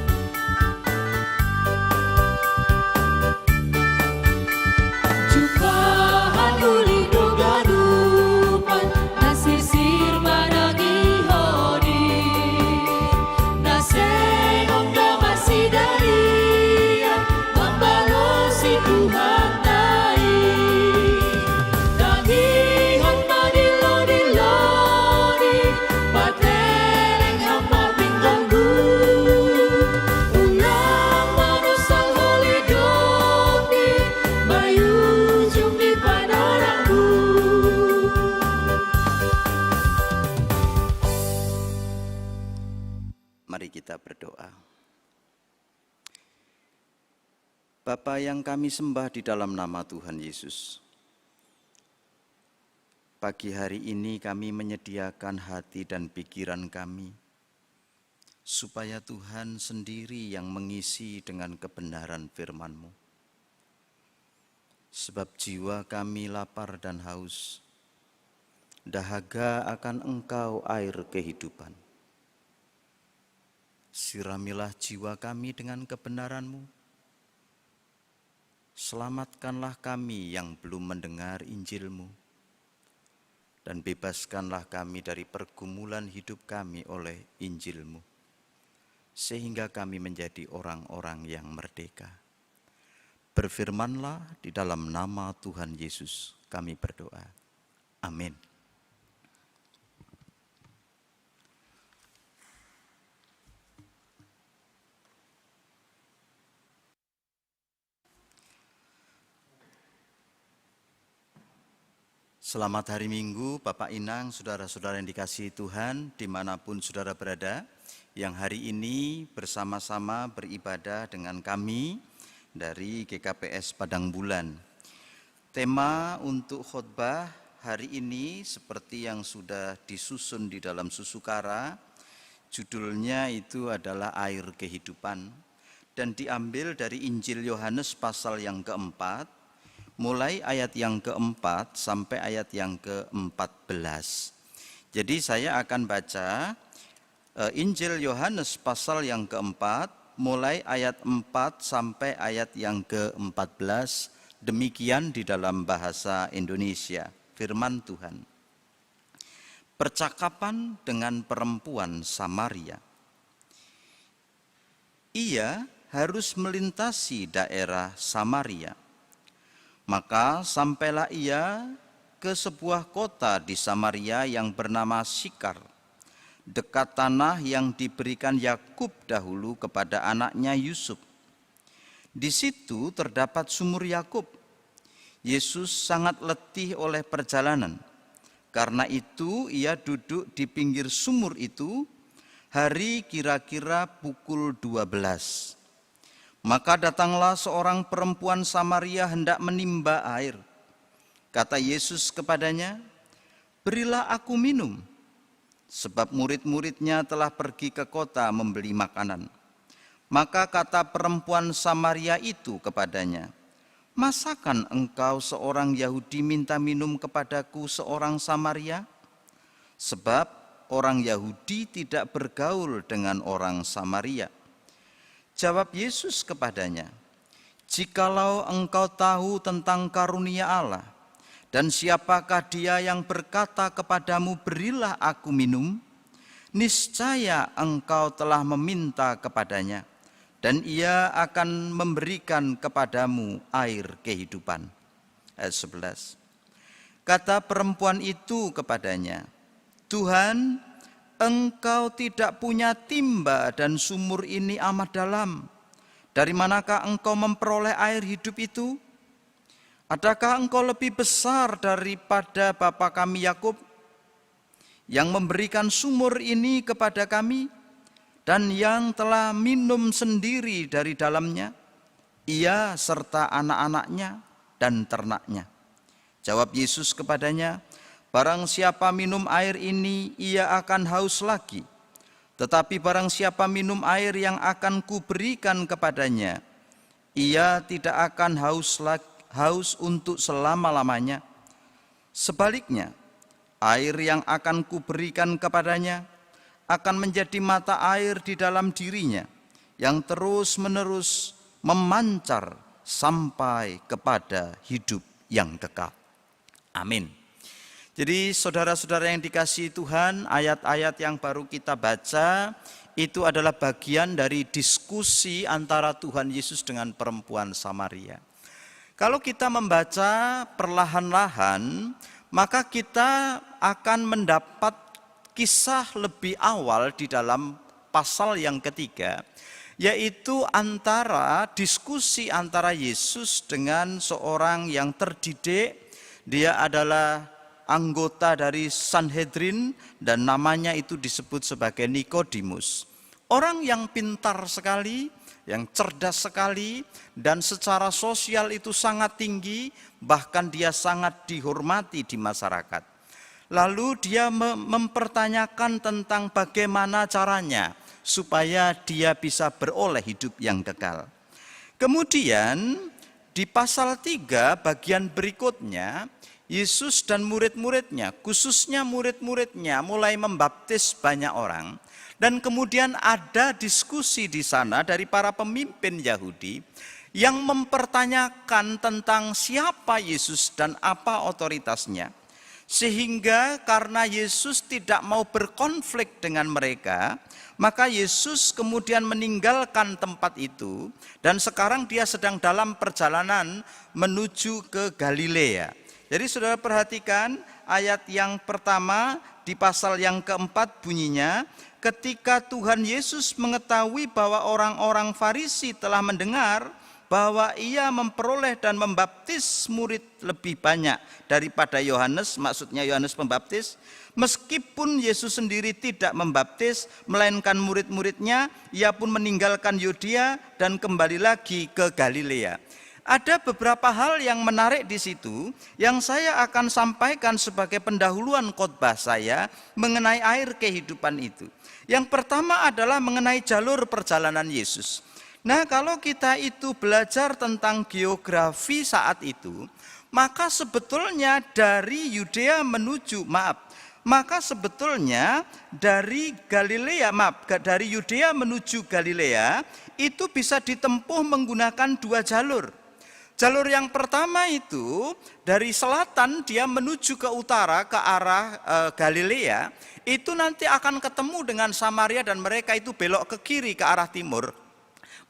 Mari kita berdoa. Bapa yang kami sembah di dalam nama Tuhan Yesus, pagi hari ini kami menyediakan hati dan pikiran kami, supaya Tuhan sendiri yang mengisi dengan kebenaran firman-Mu. Sebab jiwa kami lapar dan haus, dahaga akan Engkau air kehidupan. Siramilah jiwa kami dengan kebenaran-Mu. Selamatkanlah kami yang belum mendengar Injil-Mu, dan bebaskanlah kami dari pergumulan hidup kami oleh Injil-Mu, sehingga kami menjadi orang-orang yang merdeka. Berfirmanlah, di dalam nama Tuhan Yesus kami berdoa. Amin. Selamat hari Minggu, Bapak Inang, saudara-saudara yang dikasihi Tuhan, dimanapun saudara berada, yang hari ini bersama-sama beribadah dengan kami dari G K P S Padang Bulan. Tema untuk khotbah hari ini seperti yang sudah disusun di dalam susukara, judulnya itu adalah Air Kehidupan, dan diambil dari Injil Yohanes pasal yang keempat, mulai ayat yang keempat sampai ayat yang keempat belas. Jadi saya akan baca, eh, Injil Yohanes pasal yang keempat, mulai ayat empat sampai ayat yang keempat belas. Demikian di dalam bahasa Indonesia, firman Tuhan. Percakapan dengan perempuan Samaria. Ia harus melintasi daerah Samaria. Maka sampailah ia ke sebuah kota di Samaria yang bernama Sikar, dekat tanah yang diberikan Yakub dahulu kepada anaknya Yusuf. Di situ terdapat sumur Yakub. Yesus sangat letih oleh perjalanan. Karena itu, ia duduk di pinggir sumur itu hari kira-kira pukul dua belas. Maka datanglah seorang perempuan Samaria hendak menimba air. Kata Yesus kepadanya, "Berilah aku minum," sebab murid-muridnya telah pergi ke kota membeli makanan. Maka kata perempuan Samaria itu kepadanya, "Masakan engkau seorang Yahudi minta minum kepadaku seorang Samaria? Sebab orang Yahudi tidak bergaul dengan orang Samaria." Jawab Yesus kepadanya, "Jikalau engkau tahu tentang karunia Allah, dan siapakah dia yang berkata kepadamu, 'Berilah aku minum,' niscaya engkau telah meminta kepadanya, dan ia akan memberikan kepadamu air kehidupan." Ayat sebelas. Kata perempuan itu kepadanya, "Tuhan, engkau tidak punya timba dan sumur ini amat dalam. Dari manakah engkau memperoleh air hidup itu? Adakah engkau lebih besar daripada bapa kami Yakub, yang memberikan sumur ini kepada kami dan yang telah minum sendiri dari dalamnya, ia serta anak-anaknya dan ternaknya?" Jawab Yesus kepadanya, "Barang siapa minum air ini, ia akan haus lagi. Tetapi barang siapa minum air yang akan kuberikan kepadanya, Ia tidak akan haus, haus untuk selama-lamanya. Sebaliknya, air yang akan kuberikan kepadanya akan menjadi mata air di dalam dirinya yang terus-menerus memancar sampai kepada hidup yang kekal. Amin. Jadi saudara-saudara yang dikasihi Tuhan, ayat-ayat yang baru kita baca itu adalah bagian dari diskusi antara Tuhan Yesus dengan perempuan Samaria. Kalau kita membaca perlahan-lahan, maka kita akan mendapat kisah lebih awal di dalam pasal yang ketiga, yaitu antara diskusi antara Yesus dengan seorang yang terdidik. Dia adalah anggota dari Sanhedrin dan namanya itu disebut sebagai Nikodemus. Orang yang pintar sekali, yang cerdas sekali, dan secara sosial itu sangat tinggi, bahkan dia sangat dihormati di masyarakat. Lalu dia mempertanyakan tentang bagaimana caranya supaya dia bisa beroleh hidup yang kekal. Kemudian di pasal tiga bagian berikutnya, Yesus dan murid-muridnya, khususnya murid-muridnya, mulai membaptis banyak orang. Dan kemudian ada diskusi di sana dari para pemimpin Yahudi yang mempertanyakan tentang siapa Yesus dan apa otoritasnya. Sehingga karena Yesus tidak mau berkonflik dengan mereka, maka Yesus kemudian meninggalkan tempat itu dan sekarang dia sedang dalam perjalanan menuju ke Galilea. Jadi saudara perhatikan ayat yang pertama di pasal yang keempat bunyinya, ketika Tuhan Yesus mengetahui bahwa orang-orang Farisi telah mendengar bahwa ia memperoleh dan membaptis murid lebih banyak daripada Yohanes, maksudnya Yohanes Pembaptis, meskipun Yesus sendiri tidak membaptis, melainkan murid-muridnya, ia pun meninggalkan Yudea dan kembali lagi ke Galilea. Ada beberapa hal yang menarik di situ yang saya akan sampaikan sebagai pendahuluan khotbah saya mengenai air kehidupan itu. Yang pertama adalah mengenai jalur perjalanan Yesus. Nah, kalau kita itu belajar tentang geografi saat itu, maka sebetulnya dari Yudea menuju, maaf, maka sebetulnya dari Galilea, maaf, dari Yudea menuju Galilea itu bisa ditempuh menggunakan dua jalur. Jalur yang pertama itu dari selatan dia menuju ke utara ke arah e, Galilea, itu nanti akan ketemu dengan Samaria dan mereka itu belok ke kiri ke arah timur,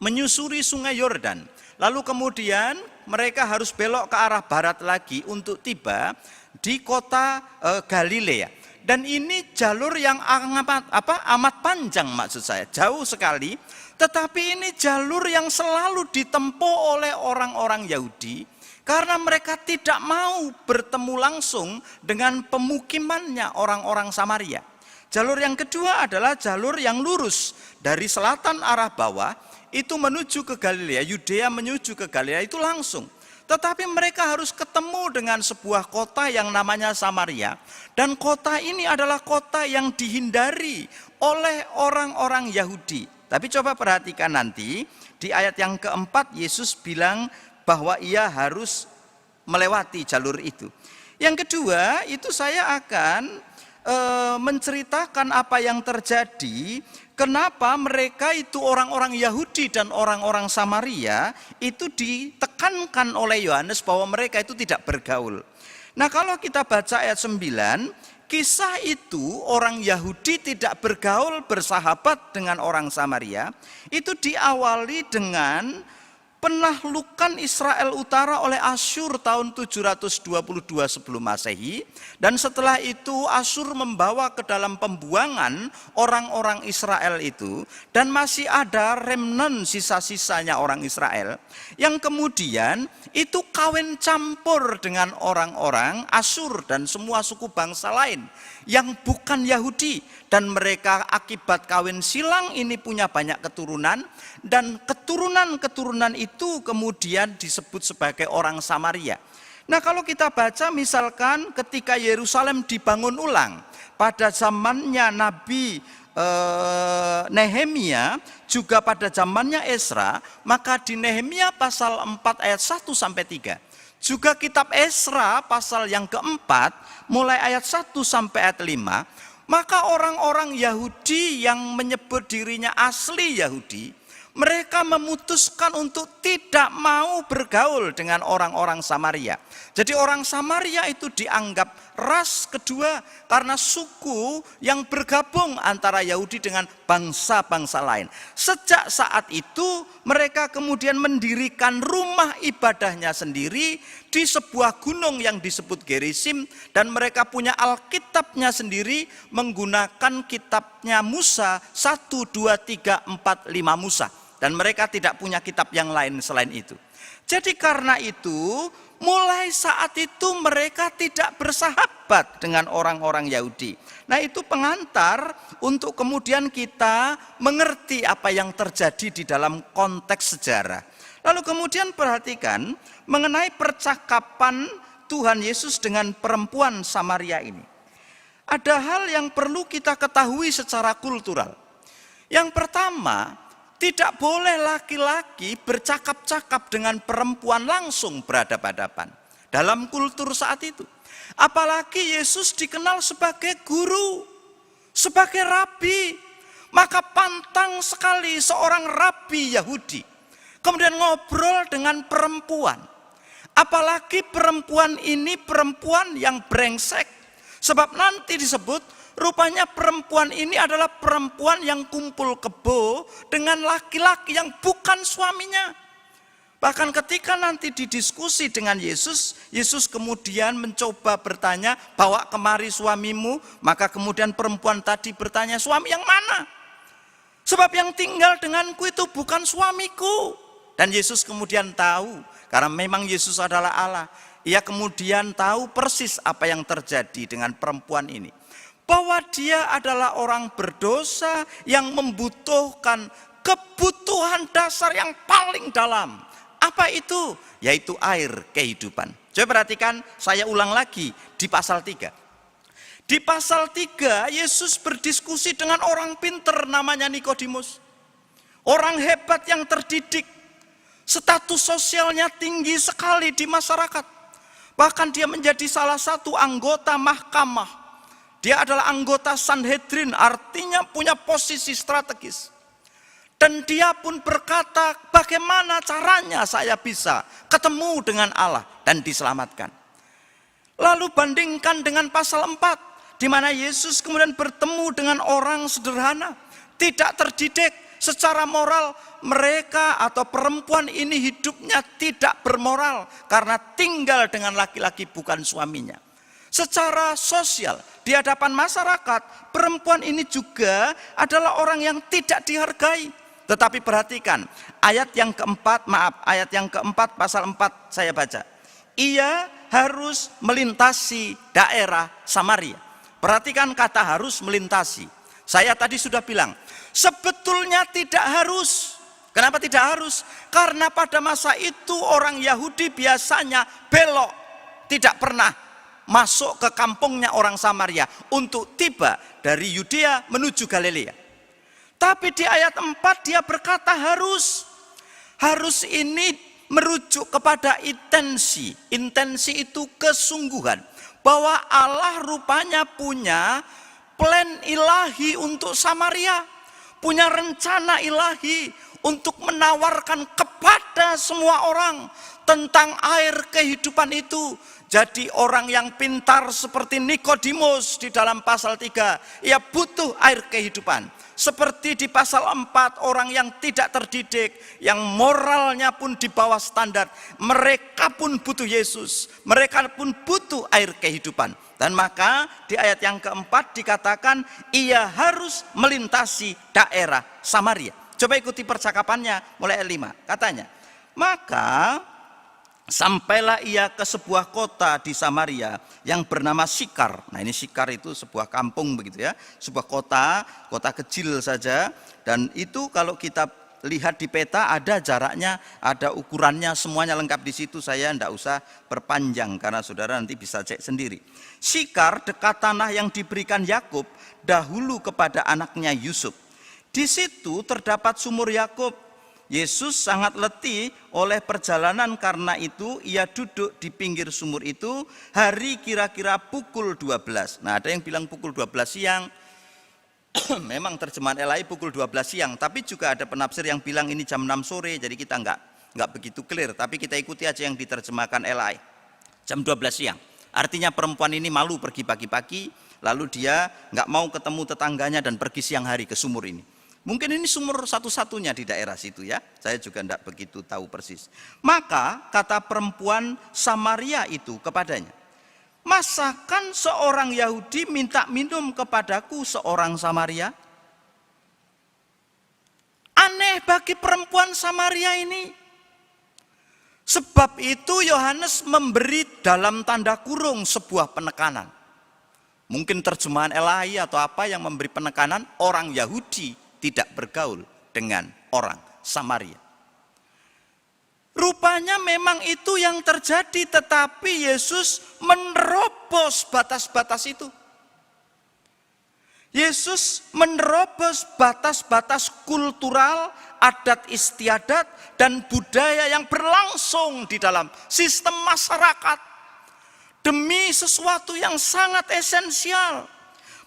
menyusuri Sungai Yordan. Lalu kemudian mereka harus belok ke arah barat lagi untuk tiba di kota e, Galilea. Dan ini jalur yang amat apa amat panjang, maksud saya, jauh sekali. Tetapi ini jalur yang selalu ditempuh oleh orang-orang Yahudi karena mereka tidak mau bertemu langsung dengan pemukimannya orang-orang Samaria. Jalur yang kedua adalah jalur yang lurus dari selatan arah bawah itu menuju ke Galilea, Yudea menuju ke Galilea itu langsung. Tetapi mereka harus ketemu dengan sebuah kota yang namanya Samaria. Dan kota ini adalah kota yang dihindari oleh orang-orang Yahudi. Tapi coba perhatikan nanti, di ayat yang keempat Yesus bilang bahwa ia harus melewati jalur itu. Yang kedua, itu saya akan e, menceritakan apa yang terjadi, kenapa mereka itu orang-orang Yahudi dan orang-orang Samaria itu ditekankan oleh Yohanes bahwa mereka itu tidak bergaul. Nah, kalau kita baca ayat sembilan, kisah itu orang Yahudi tidak bergaul bersahabat dengan orang Samaria, itu diawali dengan penaklukan Israel Utara oleh Asyur tahun tujuh ratus dua puluh dua sebelum Masehi, dan setelah itu Asyur membawa ke dalam pembuangan orang-orang Israel itu, dan masih ada remnant, sisa-sisanya orang Israel yang kemudian itu kawin campur dengan orang-orang Asyur dan semua suku bangsa lain yang bukan Yahudi, dan mereka akibat kawin silang ini punya banyak keturunan, dan keturunan-keturunan itu kemudian disebut sebagai orang Samaria. Nah, kalau kita baca misalkan ketika Yerusalem dibangun ulang pada zamannya Nabi eh, Nehemia, juga pada zamannya Esra, maka di Nehemia pasal empat ayat satu sampai tiga, juga kitab Esra pasal yang keempat, mulai ayat satu sampai ayat lima, maka orang-orang Yahudi yang menyebut dirinya asli Yahudi, mereka memutuskan untuk tidak mau bergaul dengan orang-orang Samaria. Jadi orang Samaria itu dianggap ras kedua karena suku yang bergabung antara Yahudi dengan bangsa-bangsa lain. Sejak saat itu mereka kemudian mendirikan rumah ibadahnya sendiri di sebuah gunung yang disebut Gerisim, dan mereka punya Alkitabnya sendiri menggunakan kitabnya Musa, satu, dua, tiga, empat, lima Musa. Dan mereka tidak punya kitab yang lain selain itu. Jadi karena itu, mulai saat itu mereka tidak bersahabat dengan orang-orang Yahudi. Nah, itu pengantar untuk kemudian kita mengerti apa yang terjadi di dalam konteks sejarah. Lalu kemudian perhatikan mengenai percakapan Tuhan Yesus dengan perempuan Samaria ini. Ada hal yang perlu kita ketahui secara kultural. Yang pertama, tidak boleh laki-laki bercakap-cakap dengan perempuan langsung berhadapan-hadapan dalam kultur saat itu. Apalagi Yesus dikenal sebagai guru, sebagai rabi. Maka pantang sekali seorang rabi Yahudi kemudian ngobrol dengan perempuan. Apalagi perempuan ini perempuan yang brengsek. Sebab nanti disebut, rupanya perempuan ini adalah perempuan yang kumpul kebo dengan laki-laki yang bukan suaminya. Bahkan ketika nanti didiskusi dengan Yesus, Yesus kemudian mencoba bertanya, "Bawa kemari suamimu." Maka kemudian perempuan tadi bertanya, "Suami yang mana? Sebab yang tinggal denganku itu bukan suamiku." Dan Yesus kemudian tahu, karena memang Yesus adalah Allah. Ia kemudian tahu persis apa yang terjadi dengan perempuan ini. Bahwa dia adalah orang berdosa yang membutuhkan kebutuhan dasar yang paling dalam. Apa itu? Yaitu air kehidupan. Coba perhatikan, saya ulang lagi di pasal tiga. Di pasal tiga, Yesus berdiskusi dengan orang pinter namanya Nikodemus. Orang hebat yang terdidik, status sosialnya tinggi sekali di masyarakat. Bahkan dia menjadi salah satu anggota mahkamah. Dia adalah anggota Sanhedrin, artinya punya posisi strategis. Dan dia pun berkata, "Bagaimana caranya saya bisa ketemu dengan Allah dan diselamatkan?" Lalu bandingkan dengan pasal empat, di mana Yesus kemudian bertemu dengan orang sederhana, tidak terdidik secara moral. Mereka atau perempuan ini hidupnya tidak bermoral karena tinggal dengan laki-laki bukan suaminya. Secara sosial, di hadapan masyarakat, perempuan ini juga adalah orang yang tidak dihargai. Tetapi perhatikan, ayat yang keempat, maaf, ayat yang keempat pasal empat saya baca. Ia harus melintasi daerah Samaria. Perhatikan kata harus melintasi. Saya tadi sudah bilang, sebetulnya tidak harus. Kenapa tidak harus? Karena pada masa itu orang Yahudi biasanya belok, tidak pernah masuk ke kampungnya orang Samaria untuk tiba dari Yudea menuju Galilea. Tapi di ayat empat dia berkata harus. Harus ini merujuk kepada intensi. Intensi itu kesungguhan. Bahwa Allah rupanya punya plan ilahi untuk Samaria. Punya rencana ilahi untuk menawarkan kepada semua orang tentang air kehidupan itu. Jadi orang yang pintar seperti Nikodemus di dalam pasal tiga, ia butuh air kehidupan. Seperti di pasal empat, orang yang tidak terdidik, yang moralnya pun di bawah standar, mereka pun butuh Yesus, mereka pun butuh air kehidupan. Dan maka di ayat yang keempat dikatakan ia harus melintasi daerah Samaria. Coba ikuti percakapannya mulai ayat lima. Katanya, maka sampailah ia ke sebuah kota di Samaria yang bernama Sikar. Nah, ini Sikar itu sebuah kampung begitu ya, sebuah kota, kota kecil saja. Dan itu kalau kita Lihat di peta, ada jaraknya, ada ukurannya, semuanya lengkap di situ. Saya ndak usah perpanjang karena saudara nanti bisa cek sendiri. Sikar dekat tanah yang diberikan Yakub dahulu kepada anaknya Yusuf. Di situ terdapat sumur Yakub. Yesus sangat letih oleh perjalanan, karena itu ia duduk di pinggir sumur itu hari kira-kira pukul dua belas. Nah, ada yang bilang pukul dua belas siang. Memang terjemahan L A I pukul dua belas siang, tapi juga ada penafsir yang bilang ini jam enam sore, jadi kita nggak nggak begitu clear, tapi kita ikuti aja yang diterjemahkan L A I. Jam dua belas siang. Artinya perempuan ini malu pergi pagi-pagi, lalu dia nggak mau ketemu tetangganya dan pergi siang hari ke sumur ini. Mungkin ini sumur satu-satunya di daerah situ ya, saya juga nggak begitu tahu persis. Maka kata perempuan Samaria itu kepadanya, "Masakan seorang Yahudi minta minum kepadaku seorang Samaria?" Aneh bagi perempuan Samaria ini. Sebab itu Yohanes memberi dalam tanda kurung sebuah penekanan. Mungkin terjemahan L A I atau apa yang memberi penekanan, orang Yahudi tidak bergaul dengan orang Samaria. Rupanya memang itu yang terjadi, tetapi Yesus menerobos batas-batas itu. Yesus menerobos batas-batas kultural, adat istiadat, dan budaya yang berlangsung di dalam sistem masyarakat demi sesuatu yang sangat esensial,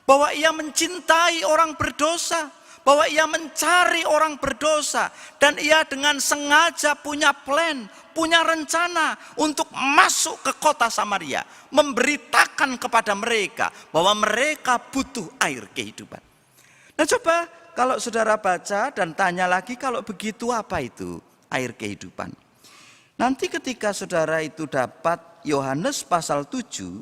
bahwa ia mencintai orang berdosa, bahwa ia mencari orang berdosa, dan ia dengan sengaja punya plan, punya rencana untuk masuk ke kota Samaria, memberitakan kepada mereka bahwa mereka butuh air kehidupan. Nah, coba kalau saudara baca dan tanya lagi, "Kalau begitu apa itu air kehidupan?" Nanti ketika saudara itu dapat Yohanes pasal tujuh,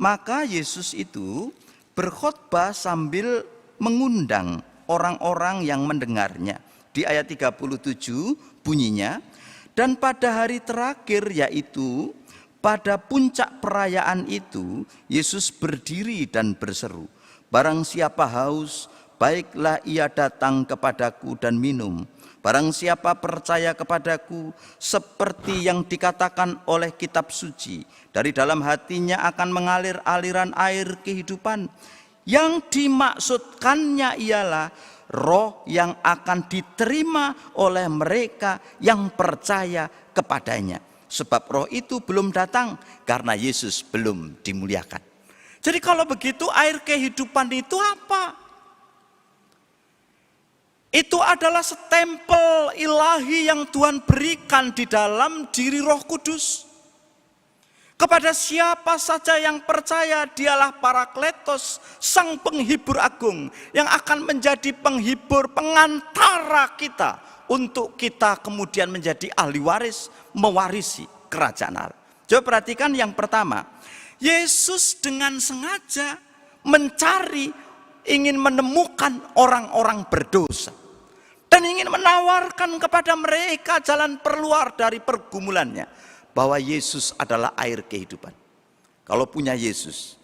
maka Yesus itu berkhotbah sambil mengundang orang-orang yang mendengarnya. Di ayat tiga puluh tujuh bunyinya, "Dan pada hari terakhir, yaitu pada puncak perayaan itu, Yesus berdiri dan berseru, 'Barang siapa haus, baiklah ia datang kepadaku dan minum. Barang siapa percaya kepadaku, seperti yang dikatakan oleh kitab suci, dari dalam hatinya akan mengalir aliran air kehidupan.' Yang dimaksudkannya ialah Roh yang akan diterima oleh mereka yang percaya kepadanya. Sebab Roh itu belum datang karena Yesus belum dimuliakan." Jadi kalau begitu, air kehidupan itu apa? Itu adalah stempel ilahi yang Tuhan berikan di dalam diri Roh Kudus. Kepada siapa saja yang percaya, dialah Parakletos, Sang Penghibur Agung, yang akan menjadi penghibur, pengantara kita untuk kita kemudian menjadi ahli waris, mewarisi kerajaan Allah. Coba perhatikan yang pertama, Yesus dengan sengaja mencari, ingin menemukan orang-orang berdosa dan ingin menawarkan kepada mereka jalan keluar dari pergumulannya, bahwa Yesus adalah air kehidupan. Kalau punya Yesus,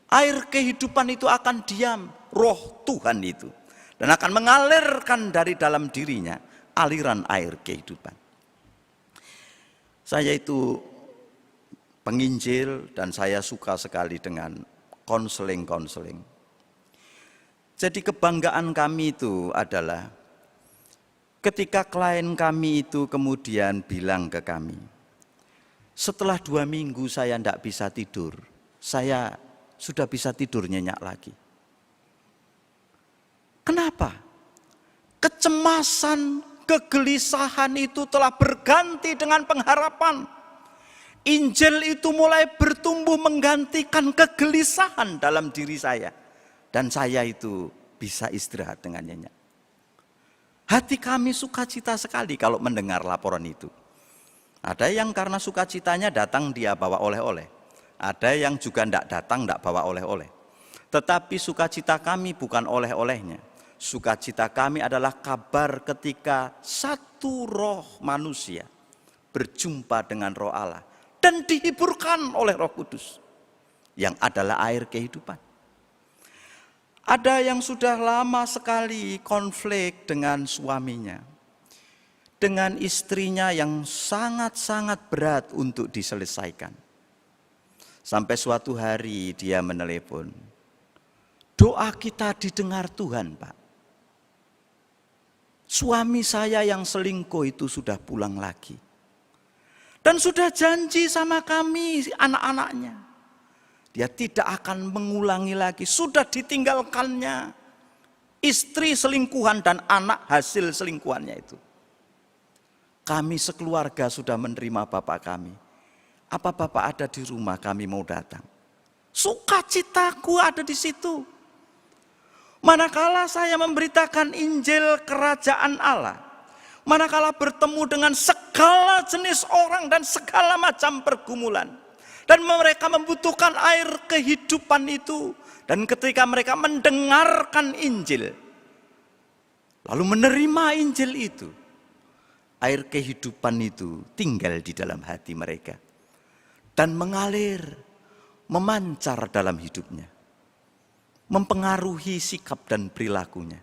air kehidupan itu akan diam, Roh Tuhan itu, dan akan mengalirkan dari dalam dirinya aliran air kehidupan. Saya itu penginjil dan saya suka sekali dengan konseling-konseling. Jadi kebanggaan kami itu adalah ketika klien kami itu kemudian bilang ke kami, "Setelah dua minggu saya tidak bisa tidur, saya sudah bisa tidur nyenyak lagi." Kenapa? Kecemasan, kegelisahan itu telah berganti dengan pengharapan. Injil itu mulai bertumbuh menggantikan kegelisahan dalam diri saya. Dan saya itu bisa istirahat dengan nyenyak. Hati kami sukacita sekali kalau mendengar laporan itu. Ada yang karena sukacitanya datang, dia bawa oleh-oleh. Ada yang juga ndak datang, ndak bawa oleh-oleh. Tetapi sukacita kami bukan oleh-olehnya. Sukacita kami adalah kabar ketika satu roh manusia berjumpa dengan Roh Allah dan dihiburkan oleh Roh Kudus, yang adalah air kehidupan. Ada yang sudah lama sekali konflik dengan suaminya. dengan istrinya yang sangat-sangat berat untuk diselesaikan. Sampai suatu hari dia menelepon, "Doa kita didengar Tuhan, Pak. Suami saya yang selingkuh itu sudah pulang lagi. Dan sudah janji sama kami, anak-anaknya. Dia tidak akan mengulangi lagi. Sudah ditinggalkannya istri selingkuhan dan anak hasil selingkuhannya itu. Kami sekeluarga sudah menerima bapak kami. Apa bapak ada di rumah, kami mau datang." Sukacitaku ada di situ. Manakala saya memberitakan Injil Kerajaan Allah, manakala bertemu dengan segala jenis orang dan segala macam pergumulan, dan mereka membutuhkan air kehidupan itu, dan ketika mereka mendengarkan Injil, lalu menerima Injil itu, air kehidupan itu tinggal di dalam hati mereka dan mengalir, memancar dalam hidupnya, mempengaruhi sikap dan perilakunya.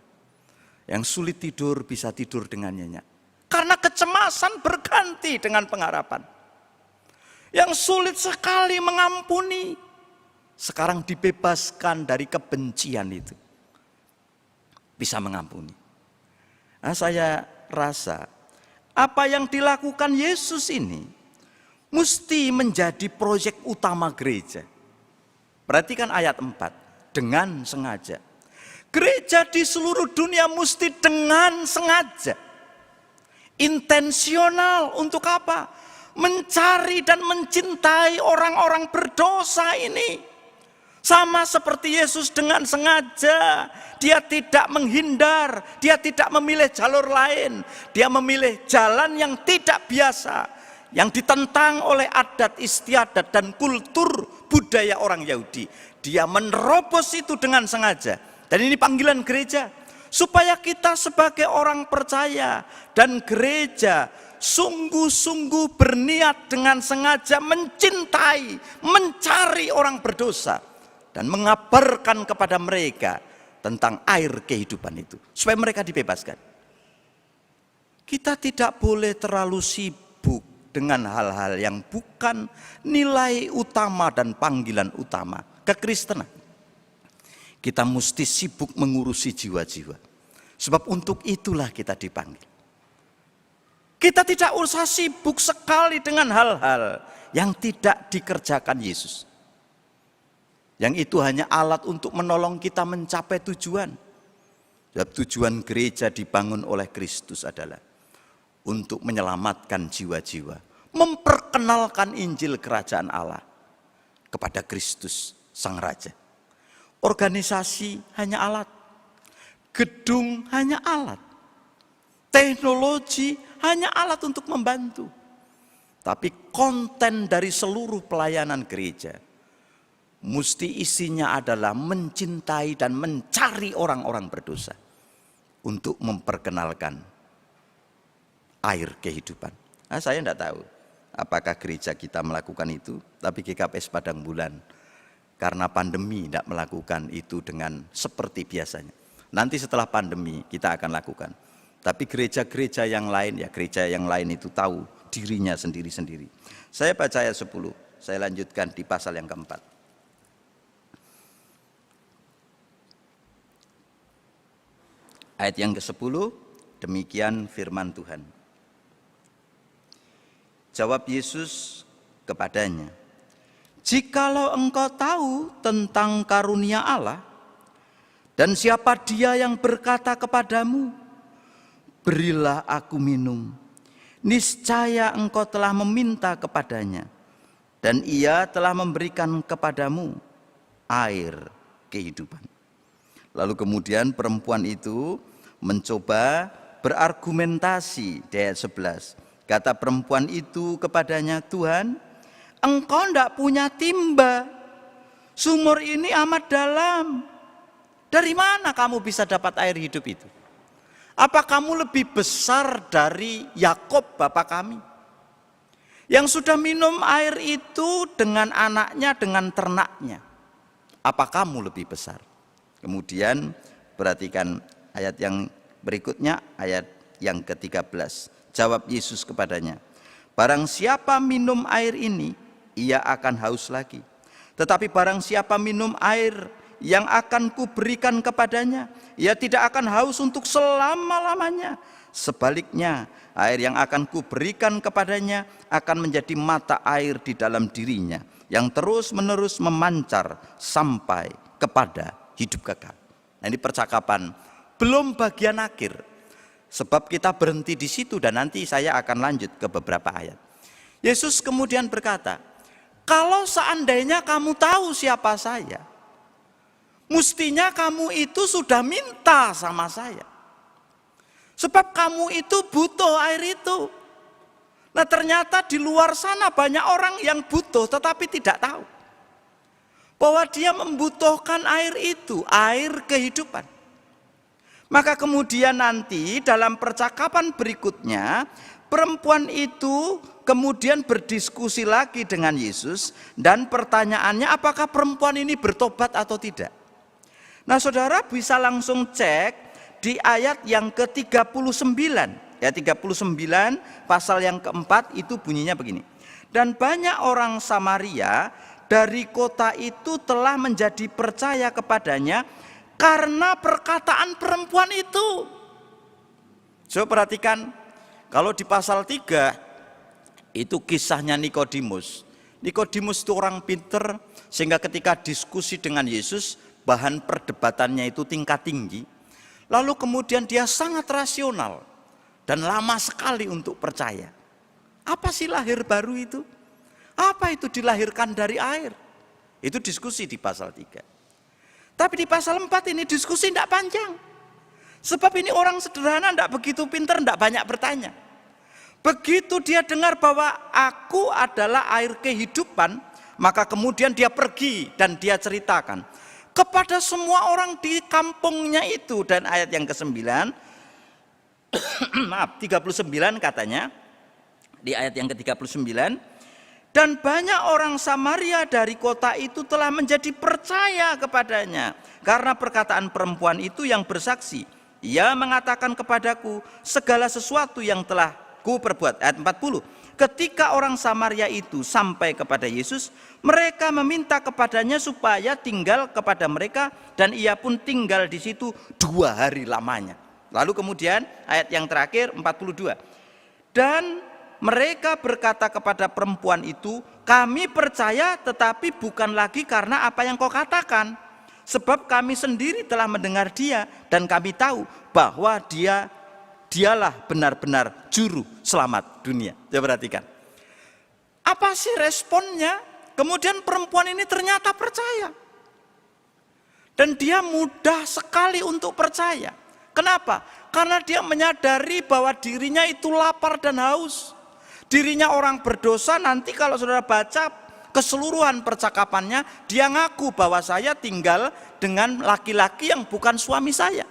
Yang sulit tidur bisa tidur dengan nyenyak karena kecemasan berganti dengan pengharapan. Yang sulit sekali mengampuni sekarang dibebaskan dari kebencian itu, bisa mengampuni. Nah, saya rasa apa yang dilakukan Yesus ini mesti menjadi proyek utama gereja. Perhatikan ayat empat, "Dengan sengaja." Gereja di seluruh dunia mesti dengan sengaja, intensional. Untuk apa? Mencari dan mencintai orang-orang berdosa ini. Sama seperti Yesus, dengan sengaja dia tidak menghindar, dia tidak memilih jalur lain. Dia memilih jalan yang tidak biasa, yang ditentang oleh adat istiadat dan kultur budaya orang Yahudi. Dia menerobos itu dengan sengaja. Dan ini panggilan gereja, supaya kita sebagai orang percaya dan gereja sungguh-sungguh berniat dengan sengaja mencintai, mencari orang berdosa, dan mengabarkan kepada mereka tentang air kehidupan itu, supaya mereka dibebaskan. Kita tidak boleh terlalu sibuk dengan hal-hal yang bukan nilai utama dan panggilan utama kekristenan. Kita mesti sibuk mengurusi jiwa-jiwa. Sebab untuk itulah kita dipanggil. Kita tidak usah sibuk sekali dengan hal-hal yang tidak dikerjakan Yesus. Yang itu hanya alat untuk menolong kita mencapai tujuan. Sebab tujuan gereja dibangun oleh Kristus adalah untuk menyelamatkan jiwa-jiwa, memperkenalkan Injil Kerajaan Allah kepada Kristus Sang Raja. Organisasi hanya alat, gedung hanya alat, teknologi hanya alat untuk membantu. Tapi konten dari seluruh pelayanan gereja mesti isinya adalah mencintai dan mencari orang-orang berdosa untuk memperkenalkan air kehidupan. Nah, saya tidak tahu apakah gereja kita melakukan itu, tapi G K P S Padang Bulan karena pandemi tidak melakukan itu dengan seperti biasanya. Nanti setelah pandemi kita akan lakukan. Tapi gereja-gereja yang lain, ya, gereja yang lain itu tahu dirinya sendiri-sendiri. Saya baca ayat sepuluh, saya lanjutkan di pasal yang keempat. Ayat yang kesepuluh, demikian firman Tuhan. Jawab Yesus kepadanya, "Jikalau engkau tahu tentang karunia Allah, dan siapa dia yang berkata kepadamu, 'Berilah aku minum,' niscaya engkau telah meminta kepadanya, dan ia telah memberikan kepadamu air kehidupan." Lalu kemudian perempuan itu mencoba berargumentasi di ayat sebelas. Kata perempuan itu kepadanya, "Tuhan, engkau ndak punya timba. Sumur ini amat dalam. Dari mana kamu bisa dapat air hidup itu? Apa kamu lebih besar dari Yakub bapa kami, yang sudah minum air itu dengan anaknya, dengan ternaknya? Apa kamu lebih besar?" Kemudian perhatikan ayat yang berikutnya, ayat yang ketiga belas. Jawab Yesus kepadanya, "Barang siapa minum air ini, ia akan haus lagi. Tetapi barang siapa minum air yang akan kuberikan kepadanya, ia tidak akan haus untuk selama-lamanya. Sebaliknya, air yang akan kuberikan kepadanya akan menjadi mata air di dalam dirinya, yang terus-menerus memancar sampai kepada hidup kekal." Nah, ini percakapan belum bagian akhir. Sebab kita berhenti di situ dan nanti saya akan lanjut ke beberapa ayat. Yesus kemudian berkata, "Kalau seandainya kamu tahu siapa saya, mestinya kamu itu sudah minta sama saya. Sebab kamu itu butuh air itu." Nah, ternyata di luar sana banyak orang yang butuh tetapi tidak tahu bahwa dia membutuhkan air itu, air kehidupan. Maka kemudian nanti dalam percakapan berikutnya, perempuan itu kemudian berdiskusi lagi dengan Yesus dan pertanyaannya, apakah perempuan ini bertobat atau tidak. Nah, saudara bisa langsung cek di ayat yang ke-39. Ya, tiga puluh sembilan, pasal yang keempat itu bunyinya begini. "Dan banyak orang Samaria dari kota itu telah menjadi percaya kepadanya karena perkataan perempuan itu." Coba perhatikan, kalau di pasal tiga itu kisahnya Nikodemus. Nikodemus itu orang pinter, sehingga ketika diskusi dengan Yesus, bahan perdebatannya itu tingkat tinggi. Lalu kemudian dia sangat rasional dan lama sekali untuk percaya. Apa sih lahir baru itu? Apa itu dilahirkan dari air? Itu diskusi di pasal tiga. Tapi di pasal empat ini diskusi tidak panjang. Sebab ini orang sederhana, tidak begitu pinter, tidak banyak bertanya. Begitu dia dengar bahwa aku adalah air kehidupan, maka kemudian dia pergi dan dia ceritakan kepada semua orang di kampungnya itu. Dan ayat yang kesembilan, maaf, tiga puluh sembilan katanya, di ayat yang ke-39, "Dan banyak orang Samaria dari kota itu telah menjadi percaya kepadanya karena perkataan perempuan itu yang bersaksi. Ia mengatakan kepadaku segala sesuatu yang telah kuperbuat." Ayat empat puluh, "Ketika orang Samaria itu sampai kepada Yesus, mereka meminta kepadanya supaya tinggal kepada mereka, dan ia pun tinggal di situ dua hari lamanya." Lalu kemudian ayat yang terakhir, empat puluh dua, "Dan mereka berkata kepada perempuan itu, 'Kami percaya, tetapi bukan lagi karena apa yang kau katakan, sebab kami sendiri telah mendengar dia dan kami tahu bahwa dia, dialah benar-benar juru selamat dunia.'" Coba perhatikan. Apa sih responnya? Kemudian perempuan ini ternyata percaya. Dan dia mudah sekali untuk percaya. Kenapa? Karena dia menyadari bahwa dirinya itu lapar dan haus. Dirinya orang berdosa, nanti kalau saudara baca keseluruhan percakapannya, dia ngaku bahwa saya tinggal dengan laki-laki yang bukan suami saya.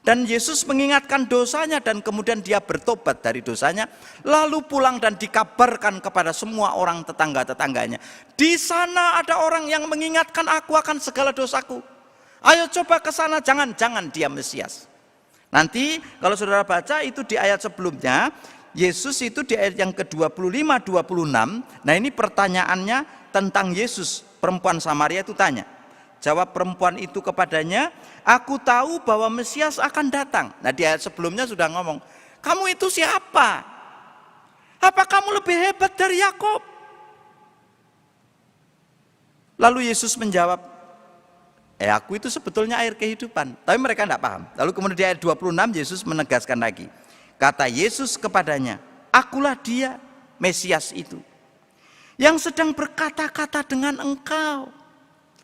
Dan Yesus mengingatkan dosanya dan kemudian dia bertobat dari dosanya, lalu pulang dan dikabarkan kepada semua orang tetangga-tetangganya. "Di sana ada orang yang mengingatkan aku akan segala dosaku. Ayo coba ke sana, jangan-jangan dia Mesias." Nanti kalau saudara baca itu di ayat sebelumnya, Yesus itu di ayat yang ke-25, dua puluh enam. Nah, ini pertanyaannya tentang Yesus. Perempuan Samaria itu tanya. Jawab perempuan itu kepadanya, "Aku tahu bahwa Mesias akan datang." Nah, di ayat sebelumnya sudah ngomong, "Kamu itu siapa? Apa kamu lebih hebat dari Yakub?" Lalu Yesus menjawab, "Eh, aku itu sebetulnya air kehidupan." Tapi mereka tidak paham. Lalu kemudian di ayat dua puluh enam Yesus menegaskan lagi. Kata Yesus kepadanya, "Akulah dia, Mesias itu, yang sedang berkata-kata dengan engkau."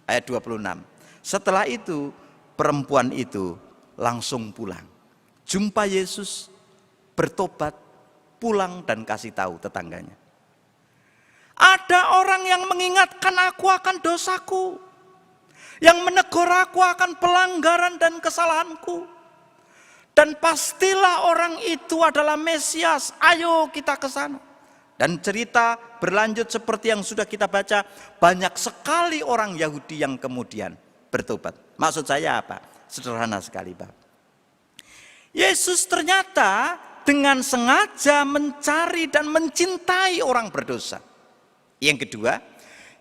Ayat dua puluh enam. Setelah itu, perempuan itu langsung pulang. Jumpa Yesus, bertobat, pulang dan kasih tahu tetangganya. "Ada orang yang mengingatkan aku akan dosaku, yang menegur aku akan pelanggaran dan kesalahanku. Dan pastilah orang itu adalah Mesias. Ayo kita ke sana." Dan cerita berlanjut seperti yang sudah kita baca, banyak sekali orang Yahudi yang kemudian bertobat. Maksud saya apa? Sederhana sekali, Pak. Yesus ternyata dengan sengaja mencari dan mencintai orang berdosa. Yang kedua,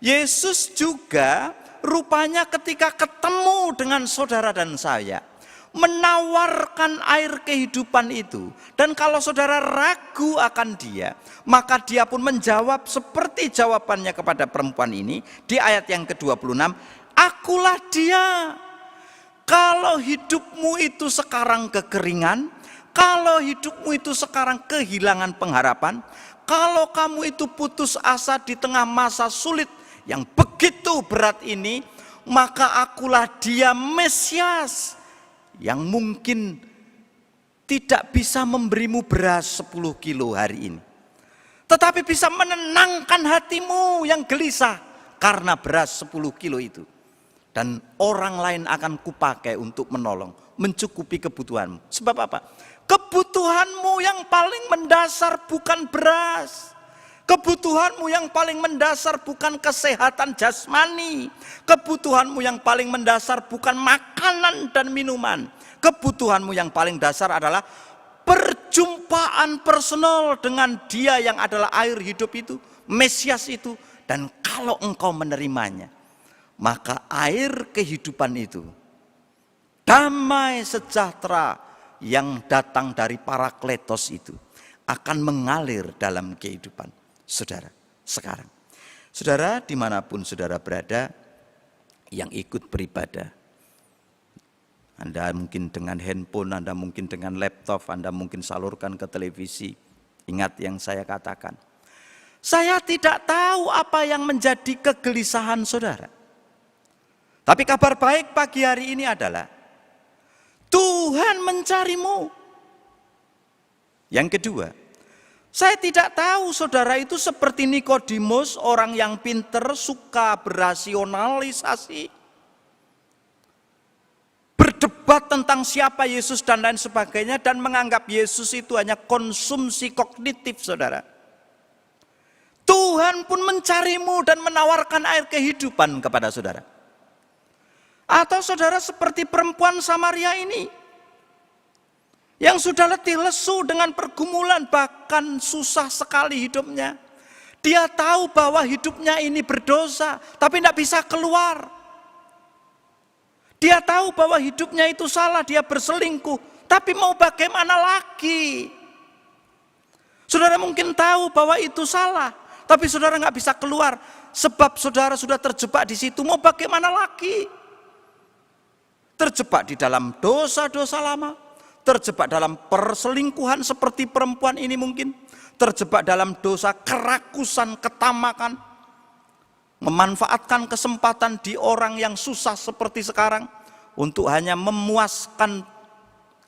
Yesus juga rupanya ketika ketemu dengan saudara dan saya, menawarkan air kehidupan itu. Dan kalau saudara ragu akan dia, maka dia pun menjawab seperti jawabannya kepada perempuan ini di ayat yang kedua puluh enam, "Akulah dia." Kalau hidupmu itu sekarang kekeringan, kalau hidupmu itu sekarang kehilangan pengharapan, kalau kamu itu putus asa di tengah masa sulit yang begitu berat ini, maka akulah dia, Mesias, yang mungkin tidak bisa memberimu beras sepuluh kilo hari ini, tetapi bisa menenangkan hatimu yang gelisah karena beras sepuluh kilo itu. Dan orang lain akan kupakai untuk menolong, mencukupi kebutuhanmu. Sebab apa? Kebutuhanmu yang paling mendasar bukan beras. Kebutuhanmu yang paling mendasar bukan kesehatan jasmani. Kebutuhanmu yang paling mendasar bukan makanan dan minuman. Kebutuhanmu yang paling dasar adalah perjumpaan personal dengan Dia yang adalah air hidup itu, Mesias itu. Dan kalau engkau menerimanya, maka air kehidupan itu, damai sejahtera yang datang dari Parakletos itu, akan mengalir dalam kehidupan saudara sekarang. Saudara, dimanapun saudara berada, yang ikut beribadah, Anda mungkin dengan handphone, Anda mungkin dengan laptop, Anda mungkin salurkan ke televisi. Ingat yang saya katakan. Saya tidak tahu apa yang menjadi kegelisahan saudara. Tapi kabar baik pagi hari ini adalah Tuhan mencarimu. Yang kedua, saya tidak tahu saudara itu seperti Nikodemus, orang yang pinter, suka berasionalisasi, berdebat tentang siapa Yesus dan lain sebagainya, dan menganggap Yesus itu hanya konsumsi kognitif, saudara. Tuhan pun mencarimu dan menawarkan air kehidupan kepada saudara. Atau saudara seperti perempuan Samaria ini, yang sudah letih lesu dengan pergumulan, bahkan susah sekali hidupnya. Dia tahu bahwa hidupnya ini berdosa, tapi tidak bisa keluar. Dia tahu bahwa hidupnya itu salah, dia berselingkuh. Tapi mau bagaimana lagi? Saudara mungkin tahu bahwa itu salah, tapi saudara nggak bisa keluar. Sebab saudara sudah terjebak di situ, mau bagaimana lagi? Terjebak di dalam dosa-dosa lama, terjebak dalam perselingkuhan seperti perempuan ini mungkin, terjebak dalam dosa kerakusan, ketamakan, memanfaatkan kesempatan di orang yang susah seperti sekarang untuk hanya memuaskan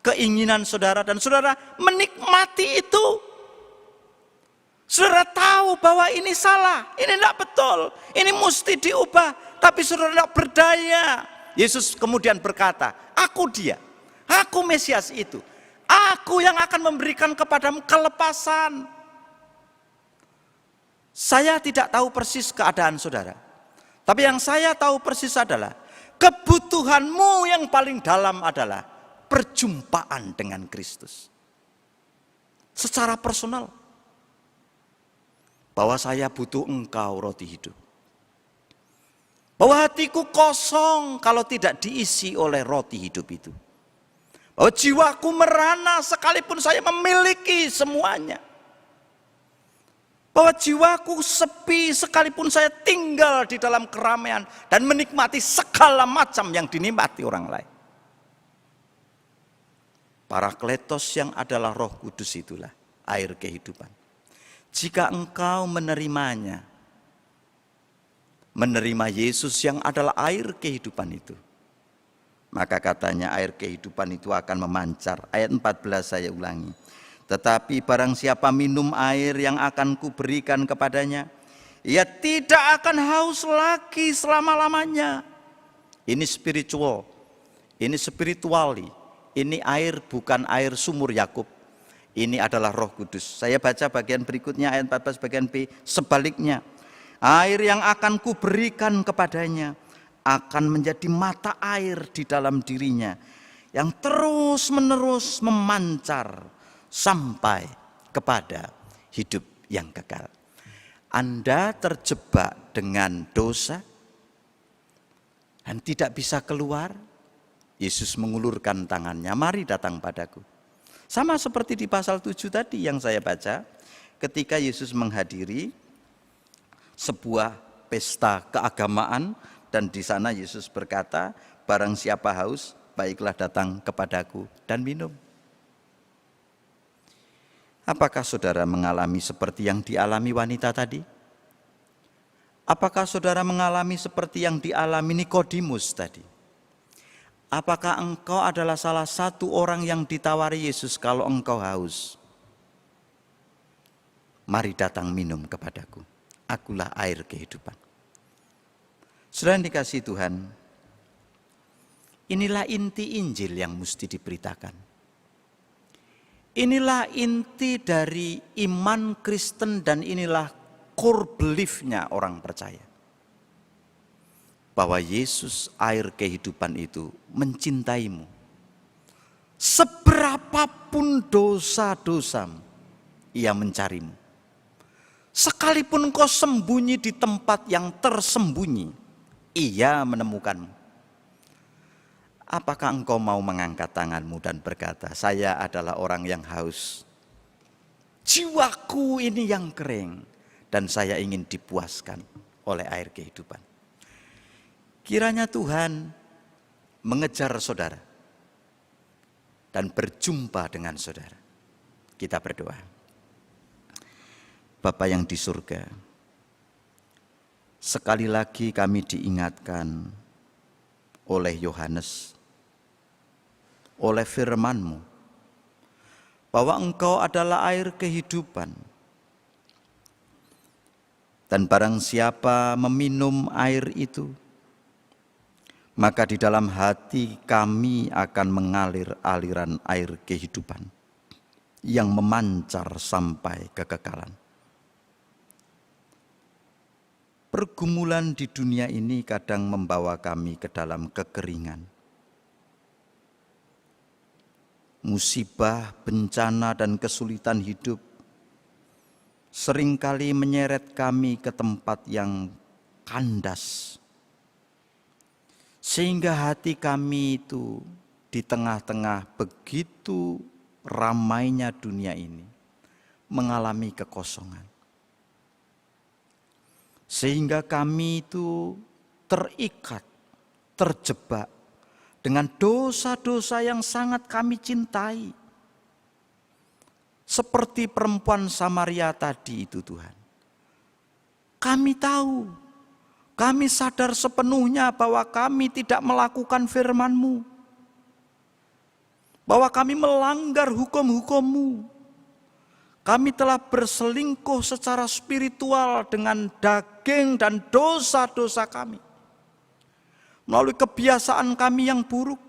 keinginan saudara, dan saudara menikmati itu. Saudara tahu bahwa ini salah, ini tidak betul, ini mesti diubah, tapi saudara tidak berdaya. Yesus kemudian berkata, "Aku dia, aku Mesias itu, aku yang akan memberikan kepadamu kelepasan." Saya tidak tahu persis keadaan saudara, tapi yang saya tahu persis adalah kebutuhanmu yang paling dalam adalah perjumpaan dengan Kristus secara personal, bahwa saya butuh Engkau, roti hidup, bahwa hatiku kosong kalau tidak diisi oleh roti hidup itu, bahwa jiwaku merana sekalipun saya memiliki semuanya, bahwa jiwaku sepi sekalipun saya tinggal di dalam keramaian dan menikmati segala macam yang dinikmati orang lain. Parakletos yang adalah Roh Kudus itulah air kehidupan. Jika engkau menerimanya, menerima Yesus yang adalah air kehidupan itu, maka katanya air kehidupan itu akan memancar. Ayat empat belas saya ulangi. "Tetapi barang siapa minum air yang akan kuberikan kepadanya, ia tidak akan haus lagi selama-lamanya." Ini spiritual, ini spirituali. Ini air bukan air sumur Yakub. Ini adalah Roh Kudus. Saya baca bagian berikutnya, ayat empat belas bagian B, sebaliknya. "Air yang akan kuberikan kepadanya akan menjadi mata air di dalam dirinya, yang terus-menerus memancar sampai kepada hidup yang kekal. Anda terjebak dengan dosa dan tidak bisa keluar, Yesus mengulurkan tangannya, "Mari datang padaku." Sama seperti di pasal tujuh tadi yang saya baca, ketika Yesus menghadiri sebuah pesta keagamaan, dan di sana Yesus berkata, "Barang siapa haus, baiklah datang kepadaku dan minum." Apakah saudara mengalami seperti yang dialami wanita tadi? Apakah saudara mengalami seperti yang dialami Nikodemus tadi? Apakah engkau adalah salah satu orang yang ditawari Yesus, "Kalau engkau haus, mari datang minum kepadaku. Akulah air kehidupan." Saudara yang dikasihi Tuhan, inilah inti Injil yang mesti diberitakan. Inilah inti dari iman Kristen dan inilah core belief-nya orang percaya. Bahwa Yesus, air kehidupan itu, mencintaimu. Seberapapun dosa-dosamu, Ia mencarimu. Sekalipun engkau sembunyi di tempat yang tersembunyi, Ia menemukanmu. Apakah engkau mau mengangkat tanganmu dan berkata, "Saya adalah orang yang haus. Jiwaku ini yang kering, dan saya ingin dipuaskan oleh air kehidupan." Kiranya Tuhan mengejar saudara dan berjumpa dengan saudara. Kita berdoa. Bapa yang di surga, sekali lagi kami diingatkan oleh Yohanes, oleh firman-Mu, bahwa Engkau adalah air kehidupan. Dan barang siapa meminum air itu, maka di dalam hati kami akan mengalir aliran air kehidupan yang memancar sampai kekekalan. Pergumulan di dunia ini kadang membawa kami ke dalam kekeringan. Musibah, bencana, dan kesulitan hidup seringkali menyeret kami ke tempat yang kandas, sehingga hati kami itu di tengah-tengah begitu ramainya dunia ini mengalami kekosongan. Sehingga kami itu terikat, terjebak dengan dosa-dosa yang sangat kami cintai. Seperti perempuan Samaria tadi itu, Tuhan. Kami tahu, kami sadar sepenuhnya bahwa kami tidak melakukan firman-Mu, bahwa kami melanggar hukum-hukum-Mu. Kami telah berselingkuh secara spiritual dengan daging dan dosa-dosa kami. Melalui kebiasaan kami yang buruk,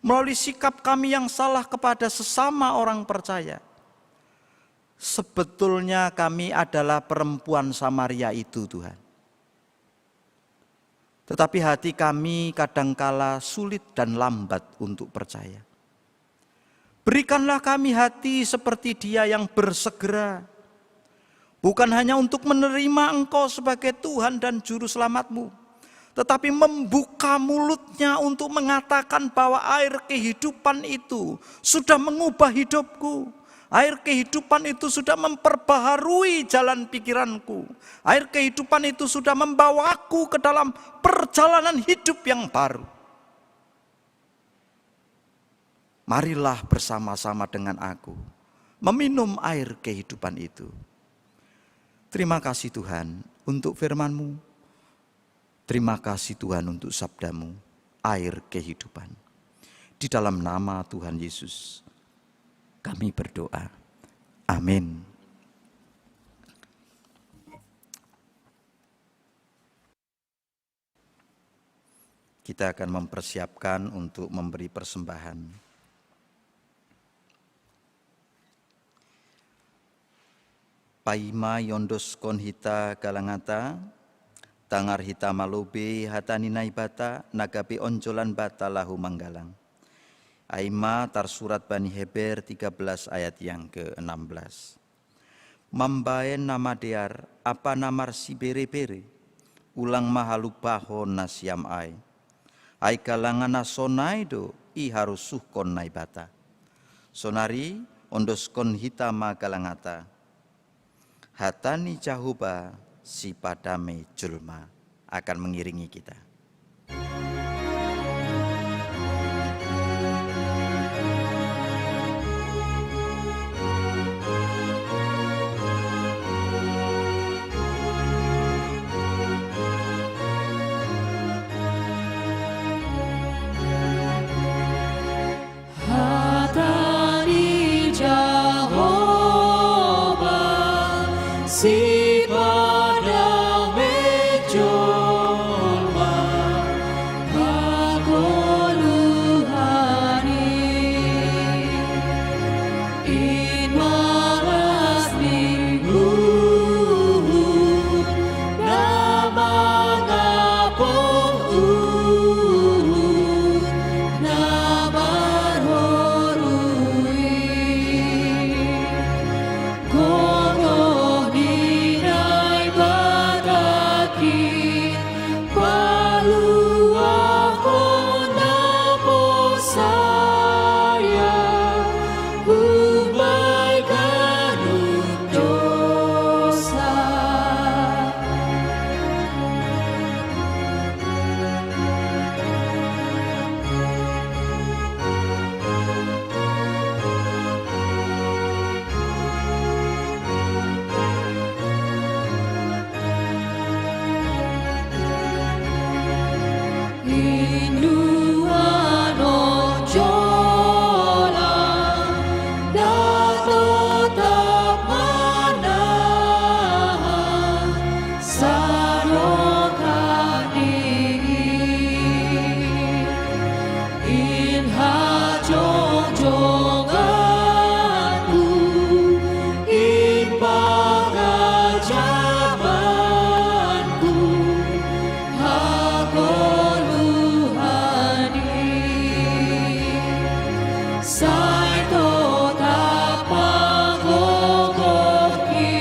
melalui sikap kami yang salah kepada sesama orang percaya. Sebetulnya kami adalah perempuan Samaria itu, Tuhan. Tetapi hati kami kadangkala sulit dan lambat untuk percaya. Berikanlah kami hati seperti dia yang bersegera, bukan hanya untuk menerima Engkau sebagai Tuhan dan Juru Selamat-Mu, tetapi membuka mulutnya untuk mengatakan bahwa air kehidupan itu sudah mengubah hidupku. Air kehidupan itu sudah memperbaharui jalan pikiranku. Air kehidupan itu sudah membawaku ke dalam perjalanan hidup yang baru. Marilah bersama-sama dengan aku meminum air kehidupan itu. Terima kasih Tuhan untuk firman-Mu. Terima kasih Tuhan untuk sabda-Mu, air kehidupan. Di dalam nama Tuhan Yesus, kami berdoa. Amin. Kita akan mempersiapkan untuk memberi persembahan. Paima yondos kon hita galangata, tangar hita malobe hataninai bata, nagabe onjolan bata lahu manggalang. Ai ma tarsurat bani Heber tiga belas ayat yang keenam belas. Mambaen na madear apa na marsibere-bere, ulang ma halumpahon nasiam ai. Ai galangan na sonai do iharosuhkon Naibata. Sonari ondoskon hita ma galangata. Hata ni Jahowa sipadame jolma akan mengiringi kita. Hata ni Jahowa sipadame jolma hagoluhan i. In malas ni uhur na mangapoh uhur na marhorui. Gogoh ni Naibata kin paluahon na porsaya, humbani ganup dousa. Indua no jola, da totap manahan sarokat ni. In hajongjonganku, in pangajamanku, hagoluhan i. Sai totap ma gogohki,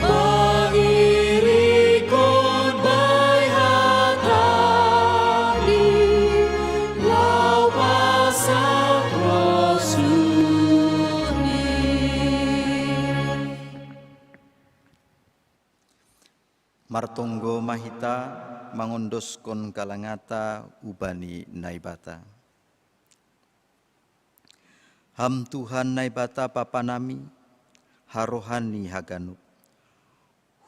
mangirikon bai hata ni, laho pasahat rosuhni. Martonggo ma hita mangondoskon galangata hubani Naibata. Ham Tuhan Naibata Bapanami, harohan ni haganup.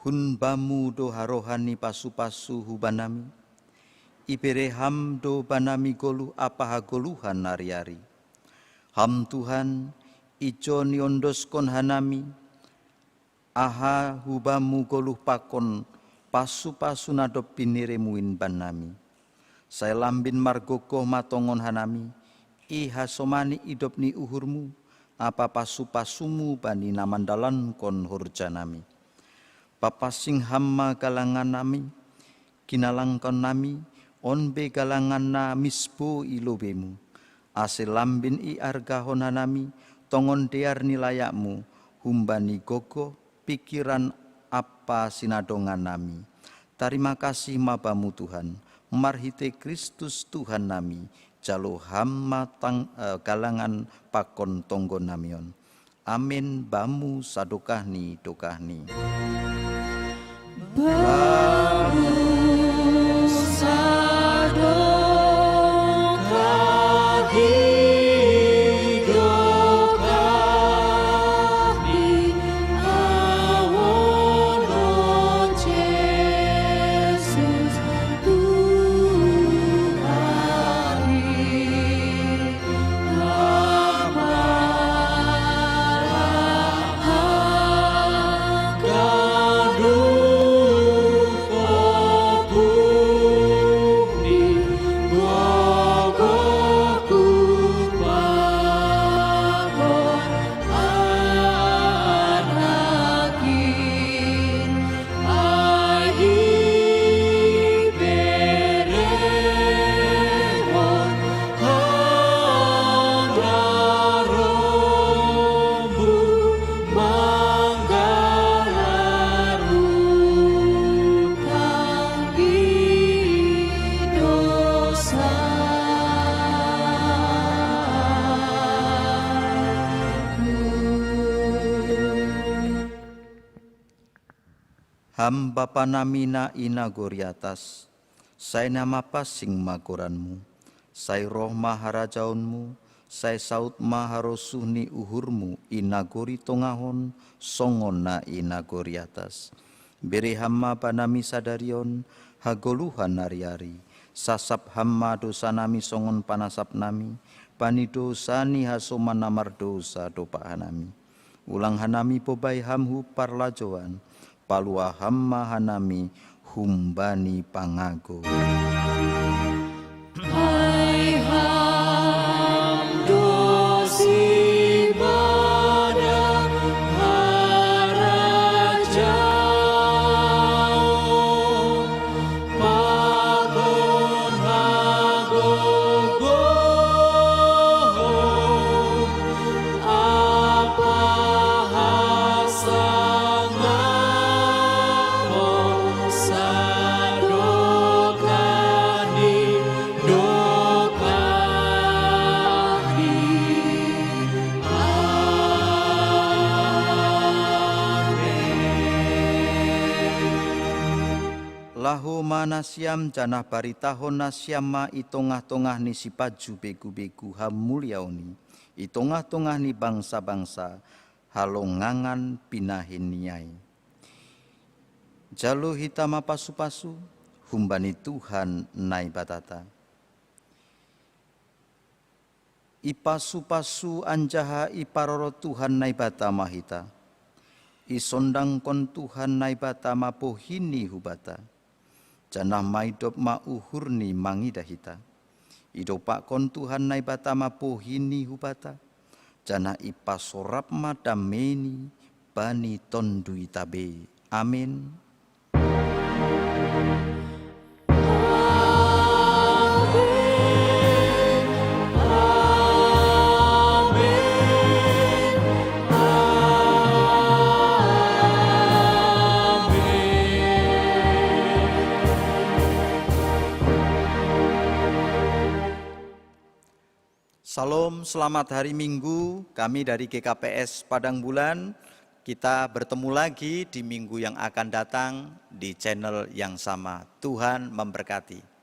Hun Bamu do harohan ni pasupasu hubanami. Ibere Ham do banami goluh ampa hagoluhan ariari. Ham Tuhan, ijon iondoskon hanami, aha hu Bamu goluh pakon pasupasu na dob binereMu in banami. Sai lambin margogoh ma tongon hanami, ihasomani idop ni uhurMu, ampa pasupasuMu bani na mandalankon horjanami. Papansing Ham ma galanganami, kinalangkonnami, on be galangan na misbo i lobeiMu, ase lambin iargahon hanami tongon dear ni layakMu, humbani gogoh, pingkiran ampa sinadongannami. Tarima kasih ma Bamu Tuhan, marhitei Kristus Tuhannami, jalo Ham ma tang, eh, galangan pakon tonggonami on. Amen. Bamu sadokah ni dokahni. Bamu sadokah ni dokahni, awonon Jesus Tuhan i. Ham Bapa nami na i nagori atas, sai na mapasing ma goranmu, sai roh ma harajaonmu, sai saut ma harosuh ni uhurmu i nagori tongah on, songon na i nagori atas. Bere Ham ma banami sadari on hagoluhan ari-ari, sasap Ham ma dosanami songon panasap nami bani dosa ni hasoman na mardosa dompak hanami. Ulang hanami bobai Ham hu parlajouan, palua Ham ma hanami humbani pangago. Ai Ham do sibada harajaon, pakon hagogoon, ampa hasangapon sadokah ni dokah ni. Amen. Laho ma nasiam janah baritahon nasiam ma i tongah-tongah ni sipajuh begu-begu hamuliaon i, i tongah-tongah ni bangsa-bangsa halongangan pinahen ni ai. Jalo hita ma pasu-pasu humbani Tuhan Naibatata. Ipasu-pasu anjaha iparoro Tuhan Naibata ma hita. Isondangkon Tuhan Naibata ma bohi-Ni hubata, janah maidop ma uhur-Ni mangidah hita. Idopakkon Tuhan Naibata ma bohi-Ni hubata, janah ipasorap ma damei-Ni bani tonduita be. Amen. Salam, selamat hari Minggu. Kami dari G K P S Padang Bulan, kita bertemu lagi di minggu yang akan datang di channel yang sama. Tuhan memberkati.